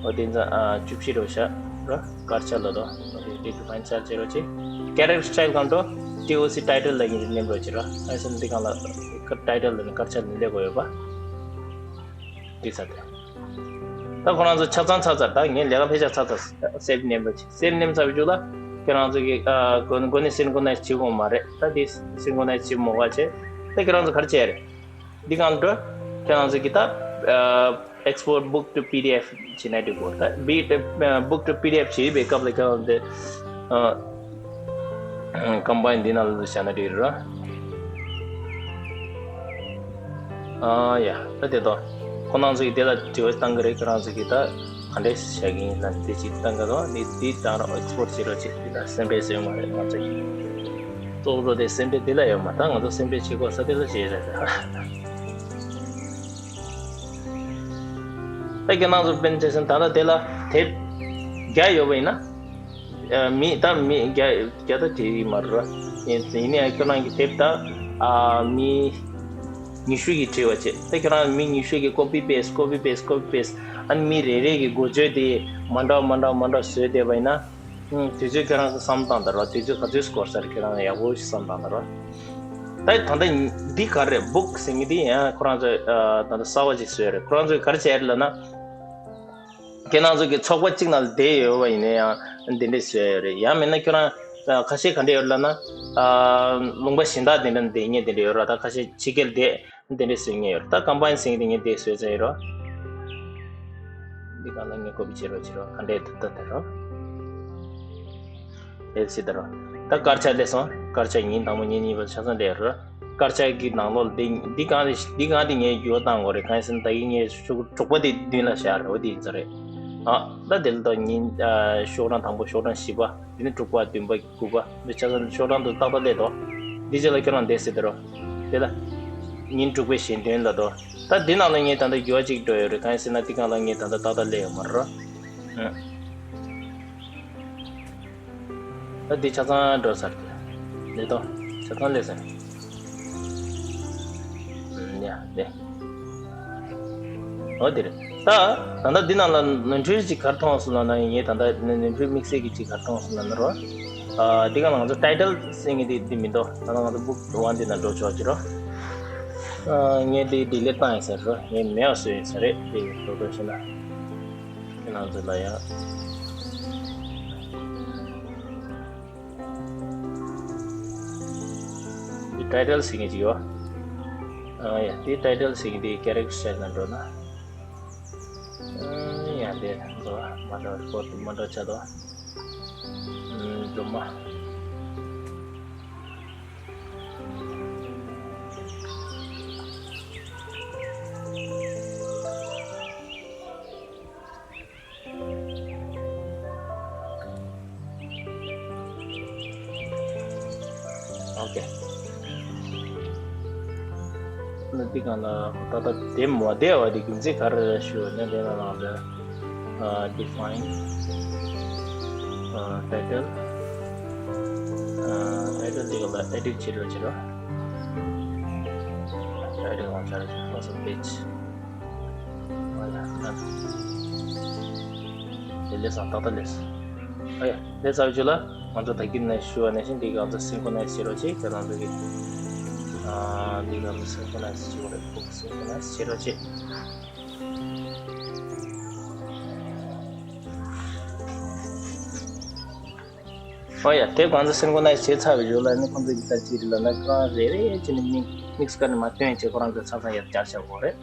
ཨོ་དེ་ཚོ་ཨ་བཅུ་བཞི་རུ་བཞག་རོ། དཀར་ཆ་ལ་དོ། ཨོ་དེ་དེ་དུ་ཕན་ཆ་བྱེད་རོགས་བྱེད། character style གང་འགྲོ། TOC title ལ་ཡིན་ནེམ་རོགས་བྱེད་རོ། ཨ་སེམས་འདི་གང་ལ་title ལ་ནི་དཀར་ཆ་ལ་ནི་ལེགས་པོ་ཡོད་པ། དེ་ཚ་དེ། ད་ཁོ་རང་ཚོ་ཆ་ཚང་ཚ་ཚར་ད་ངས་ལས་ཀ་ཕལ་ཆེར་ཚ་ཚར། save ནེམ་རོགས་བྱེད། save ནེམ་ཚར་བའི་རྗེས་ལ་ཁྱེད་རང་ཚོ་གི་ཨ་གོ་གོ་ནས་synchronize བྱེད་དགོས་མ་རེད། ད་དེ་synchronize བྱེད་མོ་ག་བྱེད། ད་ཁྱེད་རང་ཚོ་ག་རེ་བྱེད་རེད། འདི་གང་འགྲོ། ཁྱེད་རང་ཚོ་གི་ད་export book to PDF བྱེད་ན་འགྲིག་གོ་ད་book to PDF བྱེད་པའི་སྐབས་ལ་ཁྱེད་རང་ཚོ་combine འདི་ནང་ལ་བཞག་ན་འགྲིག་ར། ཨ་ཡ་ད་དེ་དོ། ཁོ་རང་ཚོ་གི་དེ་ལ་དྲི་བ་བཏང་གི་རེད། ཁྱེད་རང་ཚོ་གི་ད་ག་འདྲས་བྱ་གི་ཡིན་ན་དེ་ཅིག་བཏང་གི་རོགས། འདི་འདི་བཏང་རོགས། export བྱེད་རོགས་བྱེད། འདི་ལ་སེམས་པས་བཟོས་མ་རེད་ང་ཚོ་གི། གཙོ་བོ་དེ་སེམས་པས་དེ་ལ་ཡོད་མ་ད་ང་ཚོ་སེམས་པས་བྱེད་དགོས་ས་དེ་ལ་བྱེད་རེད་ད། ད་ཁྱེད་རང་ཚོ་དཔེར་ན་ཆ་བཞག་ན་ད་ལྟ་དེ་ལ་དེབ་བརྒྱ་ཡོད་པ་ཡིན་ན། ཨ་མི་ད་མི་བརྒྱ་བརྒྱ་ད་དེ་མ་རེད་ར། ཡིན་ཡིན་ནའང་ཁྱོད་རང་གི་དེབ་ད་ཨ་མི་ཉི་ཤུ་གིས་བྲིས་པ་བྱས། ད་ཁྱོད་རང་མི་ཉི་ཤུ་གིས་copy paste copy paste copy paste ཨ་ནི་མི་རེ་རེ་གི་འགོ་བརྗོད་དེ་མ་འདྲ་མ་འདྲ་མ་འདྲ་བཟོས་བསྡད་པ་ཡིན་ན། ཨུམ། དུས་ཚོད་ཁྱེད་རང་ཚོ་བསམ་བཏང་དང་རོགས། དུས་ཚོད་ག་ཚོད་འགོར་ས་རེད། ཁྱེད་རང་ཡག་པོ་ཞིག་བསམ་བཏང་དང་རོགས། ད་ད་ལྟ་འདི་ག་རེད། book ཟེར་མཁན་འདི་ཡང་ཁོ་རང་ཚོས་ཨ་ད་ལྟ་གསར་པ་ཅིག་བཟོས་རེད། ཁོ་རང་ཚོས་ག་རེ་བྱས་རེད་ལབ་ན། ཁྱེད་རང་ཚོ་གི་ཚོགས་པ་གཅིག་ནང་ལ་བསྡད་ཡོད་པ་ཡིན་ན་ཡང་འདི་འདྲས་བཟོས་ཡོད་རེད། ཡང་མིན་ན་ཁྱོད་རང་ཨ་ཁ་ཤས་ག་འདྲས་ཡོད་ལབ་ན། ཨ་ལུང་པ་གཞན་དག་འདི་འདྲ་བསྡད་མཁན་འདི་འདྲས་ཡོད་རེད། ད་ཁ་ཤས་ཕྱི་རྒྱལ་བསྡད། དེ་འདྲས་བཟོས་མཁན་ཡོད་རེད། ད་combine ཟེར་མཁན་དེ་ངས་དེ་བཟོས་ཚར་ཡོད་རོ། འདི་གང་ལ་ངས་copy བྱེད་རོགས་བྱེད་རོགས། ག་འདྲས་འདུག་ལྟ་དེ་རོ། དེ་སྲིད་དེ་རོ། ད་དཀར་ཆག་སླེབས་སོང་། དཀར་ཆག་ཉིན་དང་པོ་ཉིན་གཉིས་པ་ཆ་ཚང་སླེབས་རོ། དཀར་ཆག་གི་ནང་ལོགས་འདི་འདི་གང་རེད། འདི་གང་དེ་ངས་འགྱུར་བ་བཏང་དགོས་རེད། གང་ཡིན་ཟེར་ན་ད་གིན་ངས་ཤོག་དྲུག་པ་དེ་མདུན་ལ་བཞག་རེད། འོ་དེ་ཡིན་ས་རེད། ཨ་ད་དེ་ལ་ད་ཉིན་ཨ་ཤོག་གྲངས་དང་པོ་ཤོག་གྲངས་བཞི་པ། དེ་ནས་དྲུག་པ་བདུན་པ། དགུ་པ། འདི་ཆ་ཚང་ཤོག་གྲངས་དུ་ཏག་ཏག་སླེབས་དོ། འདི་རྗེས་ལ་ཁྱོད་རང་འདས་ཟེར་དེ་རོ། དེ་ལ། ཉིན་དྲུག་པའི་གཞན་དོན་ལ་དོ། ད་འདི་ནང་ལ་ངས་ད་ལྟ་འགྱུར་བ་གཅིག་འགྲོ་ཡོད་རེད། གང་ཡིན་ཟེར་ན་འདི་གང་ལ་ངས་ད་ལྟ་ཏག་ཏག་སླེབས་ཡོད་མ་རེད་རོ། ཨང་། ད་འདི་ཆ་ཚང་འགྲོ་ཚར་ཏེ། ལེགས་དོ། ཆ་ཚང་སླེབས་ཟེར། ཨང་། ཡ་ལེ། འོ་དེ་རེད། ད་ད་ལྟ་འདི་ནང་ལ་ནོར་འཁྲུལ་ཅིག་ག་རེ་མཐོང་སོང་ལབ་ན། ངས་ད་ལྟ་ནོར་འཁྲུལ་དམིགས་བསལ་གྱི་ཅིག་ག་རེ་མཐོང་སོང་ལབ་ན་རོ། ཨ་འདི་ག་ལ་ང་ཚོ་title ཟེར་མཁན་དེ་འདི་མི་འདུག་ད་ལྟ་ང་ཚོ་book one འདི་ནང་འགྲོ་ཆོག་ཅིག་རོ། ཨ་ངས་འདི་delete བཏང་ཡིན་ཟེར་རོ། ངས་མེད་པ་བཟོས་ཡིན་ཟེར་རེད། དེ་འགྲོ་འགྲོ་ཤེ་ན། ཁྱེད་རང་ཚོ་ལ་ཡང་། འདི་title ཟེར་མཁན་ཅིག་ཡོད། ཨ་ཡ་འདི་title ཟེར་མཁན་འདི་character style ནང་འགྲོ་ན། ཨ་ཡ་འདི་འགྲོ་མ་འགྲོ་report མ་འགྲོ་ཆ་དོ། ཨ་འགྲོ་མ། ཨོ་ཁེ། ན་འདི་གང་ལ་ད་ལྟ་དེ་མ་བསྡད་པ་དེ་རྒྱུ་མཚན་ག་རེ་རེད་ཞུ་ན། དེ་ལ་ནང་ལ་define ཨ་title ཨ་title འདི་ག་ལ་edit བྱེད་རོགས་བྱེད་རོགས། title ང་ཚར་ལ་སོ་page ཨ་ཡ་ད་དེ་ལས་སང་ཏག་ཏག་ལས། ཨ་ཡ་ལས་ཚར་བའི་རྗེས་ལ་ང་ཚོ་ད་གིན་ནས་ཞུ་བ་ནང་བཞིན་འདི་ག་ང་ཚོ་synchronize བྱེད་རོགས་བྱེད། ཁྱེད་རང་ཚོ་གི་ཨ་འདི་ག་ང་ཚོ་synchronize བྱེད་རོགས་book synchronize བྱེད་རོགས་བྱེད། ཨོ་ཡ། དེབ་གང་ཚོ་synchronize བྱས་ཚར་བའི་རྗེས་ལ་ནི་ཁོང་ཚོ་གི་ད་ཅི་རེད་ལབ་ན་ཁོ་རང་རེ་རེ་བྱས་ནས་mix mix ག་ནས་མར་བཏོན་བྱས་ཁོ་རང་ཚོ་ཚང་ཚང་ཡར་རྒྱག་བྱ་དགོས་རེད།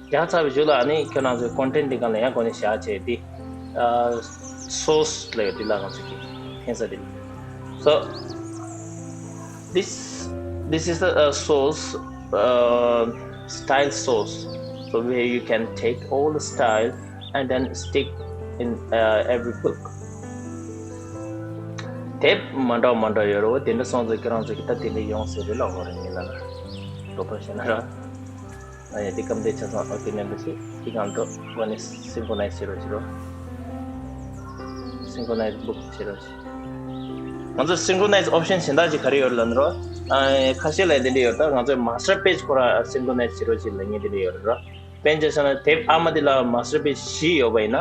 རྒྱག་ཚར་བའི་རྗེས་ལ་ཨ་ནི་ཁྱོད་རང་ཚོའི་content འདི་གང་ལ་ཡང་གོ་ནས་བཞག་བྱས་འདི་ཨ་source ལབ་ཡོད་འདི་ལ་ང་ཚོ་གི་འཐེན་ས་འདི། So this this is the uh, source uh, style source, so where you can take all the style and then stick in uh, every book. དེབ་མ་འདྲ་མ་འདྲ་ཡོད་རེད་བ། དེ་འདྲ་སོང་ཙང་ཁྱེད་རང་ཚོ་གི་ད་དེ་འདྲ་ཡོང་སྲིད་རེད་ལབ་དགོས་རེད། ངས་ལབ་ན་རོ་པ་ཤེས་ན་ར། ཨ་ཡ་དེ་སྐམ་དེ་ཆ་ཚང་ཨོ་དེ་ནས་འདུག་ཅིག་དེ་གང་དུ་ཨོ་ནི་synchronize བྱེད་རོགས་བྱེད་རོགས། synchronize book བྱེད་རོགས་བྱེད། ང་ཚོ་synchronize option གཞན་དག་ཅིག་ག་རེ་ཡོད་ལབ་ན་རོ། ཨ་ཁ་ཤས་ལ་དེ་འདྲ་ཡོད། ད་ང་ཚོའི་master page ཁོ་ར་synchronize བྱེད་རོགས་བྱེད་ལབ་མཁན་དེ་འདྲ་ཡོད་རེད་རོ། དཔེར་ན་ཆ་བཞག་ན་དེབ་ཨ་མ་དེ་ལ་master page བཞི་ཡོད་པ་ཡིན་ན།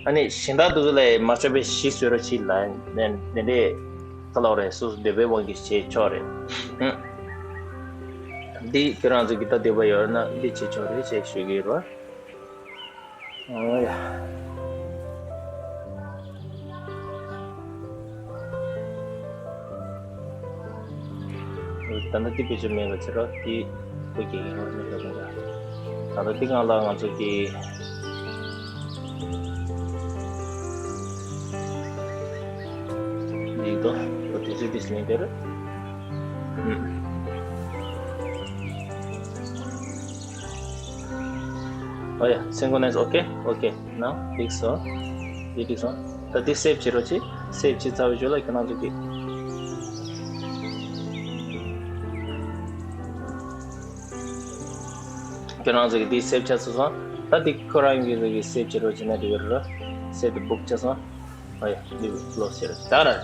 ཨ་ནི་གཞན་དག་དེ་ཚོ་ལ་master page བཞི་བཟོ་རོགས་བྱེད་ལབ་ནས་དེ་འདྲས་ག་ལབ་རེད། སོ་སོ་འདོད་པའི་དབང་གིས་བྱེད་ཆོག་རེད། ཧུམ། འདི་ཁྱོད་རང་ཚོ་གི་ད་འདོད་པ་ཡོད་ན་འདི་བྱེད་ཆོག་རེད་ཅེས་ཞུ་གི་ཡོད་རེད། ཨོ་ཡ། ད་ལྟ་འདི་བེད་སྤྱོད་མེད་པ་བྱེད་རོགས། འདི་བོད་སྐད་ཡིན་རོགས་མེད་རོགས་མེད་རོགས། ད་ལྟ་འདི་སྒང་ལ་ང་ཚོ་གི་འདི་དོ་དེ་ཚོའི་འདི་ཟིན་དེར། ཨོ་ཡ། synchronize okay okay now འགྲིག་སོང་། འདི་འགྲིག་སོང་། ད་འདི་save བྱེད་རོགས་བྱེད། save བྱེད་ཚར་བའི་རྗེས་ལ་ཁྱེད་རང་ཚོ་གི་ཁྱེད་རང་ཚོ་གི་འདི་save བྱས་ཚར་སོང་། ད་འདི་ཁོ་རང་གི་ཚོ་གི་save བྱེད་རོགས་བྱེད་ན་འགྲིག་གི་རེད། save the book བྱས་སོང་། ཨ་ཡ། འདི་close བྱེད་རོགས་བྱེད། ད་ར།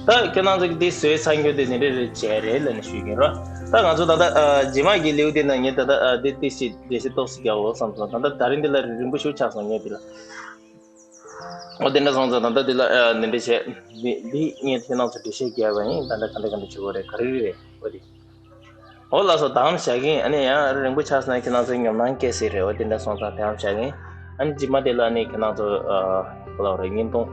ད་ཁྱེད་རང་ཚོ་གི་འདི་བཟོས་ཚར་རྒྱུ་དེ་འདི་འདྲ་རེད་བྱས་རེད་ལབ་ནས་ཞུས་ཀྱིན་རོ། ད་ང་ཚོ་ད་ལྟ་ཨ་རྗེས་མ་གི་ལེའུ་དེ་ནང་ངས་ད་ལྟ་ཨ་འདི་ཏི་སི་འགྲེལ་བཤད་ཏོག་ཙམ་རྒྱག་འོ་བསམ་སོང་། ད་ལྟ་ད་རིང་འདི་ལ་རིང་པོ་ཞིག་ཆགས་སོང་ངས་འདི་ལ། འོ་དེ་འདྲ་སོང་ཙང་ད་ལྟ་འདི་ལ་ཨ་འདི་འདྲ་བྱས། འདི་འདི་ངས་ཁྱེད་རང་ཚོ་འགྲེལ་བཤད་རྒྱག་པ་ཡིན། ད་ལྟ་ག་འདྲ་ག་འདྲ་བྱེད་དགོས་རེད། ག་རེ་རེད་འོ་དེ། འོ་ལགས་སོ། དེ་མོ་བཞག་གིན། ཨ་ནི་ཡང་རིང་པོ་ཆགས་སོང་ན་ཁྱེད་རང་ཚོ་ཉོབ་སྣང་སྐྱེ་སྲིད་རེད། འོ་དེ་འདྲ་སོང་ཙང་དེ་མོ་བཞག་གིན། ཨ་ནི་རྗེས་མ་དེ་ལ་ཨ་ནི་ཁྱེད་རང་ཚོ་ཨ་ག་ལབ་རེད། བརྙན་ཐུང་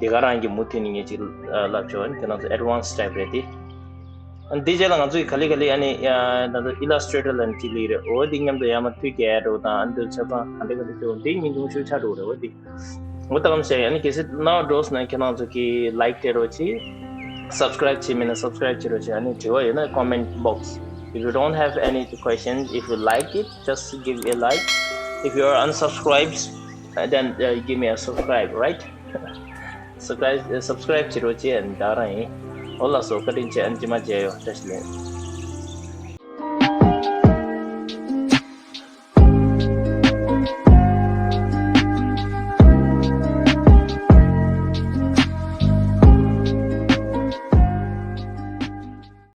འདི་ག་རང་གི་མུ་མཐུད་ནས་ངས་ཅིག་ཨ་ལབ་ཆོག་ཨ་ནི་ཁྱེད་རང་ཚོ་advanced type རེད་དེ། ཨ་ནི་དེ་རྗེས་ལ་ང་ཚོ་གི་ག་ལེ་ག་ལེ་ཨ་ནི་ཡ་ད་ཚོ་illustrator ལབ་ནས་ཅིག་སླེབས་རེད། འོ་དེ་མཉམ་དུ་ཡར་མར་མཐུད་རྒྱག་ཡ་འགྲོ་དང་། ཨ་ནི་དེ་ཆ་ཚང་ག་འདྲ་ག་འདྲ་བྱེད་འོ་དེ་བརྙན་ཐུང་ཞིག་ཆགས་འགྲོ་རེད། འོ་དེ། འོ་ད་ག་རེ་བྱས། ཨ་ནི་གལ་སྲིད་རྣ་བ་འགྲོ་སོང་ན་ཁྱེད་རང་ཚོ་གིས་like སྤྲད་རོགས་གྱིས། subscribe བྱས་མེད་ན་subscribe བྱེད་རོགས་གྱིས། ཨ་ནི་དྲི་བ་ཡོད་ན་comment box. If you don't have any questions, if you like it, just give a like. If you are unsubscribed, uh, then uh, give me a subscribe, right? subscribe uh, subscribe བྱེད་རོགས་གྱིས། ཨ་ནི་ད་རང་ཡིན། འོ་ལགས་སོ། བཀའ་དྲིན་ཆེ། ཨ་ནི་རྗེས་མ་མཇལ་ཡོང་། བཀྲ་ཤིས་བདེ་ལེགས།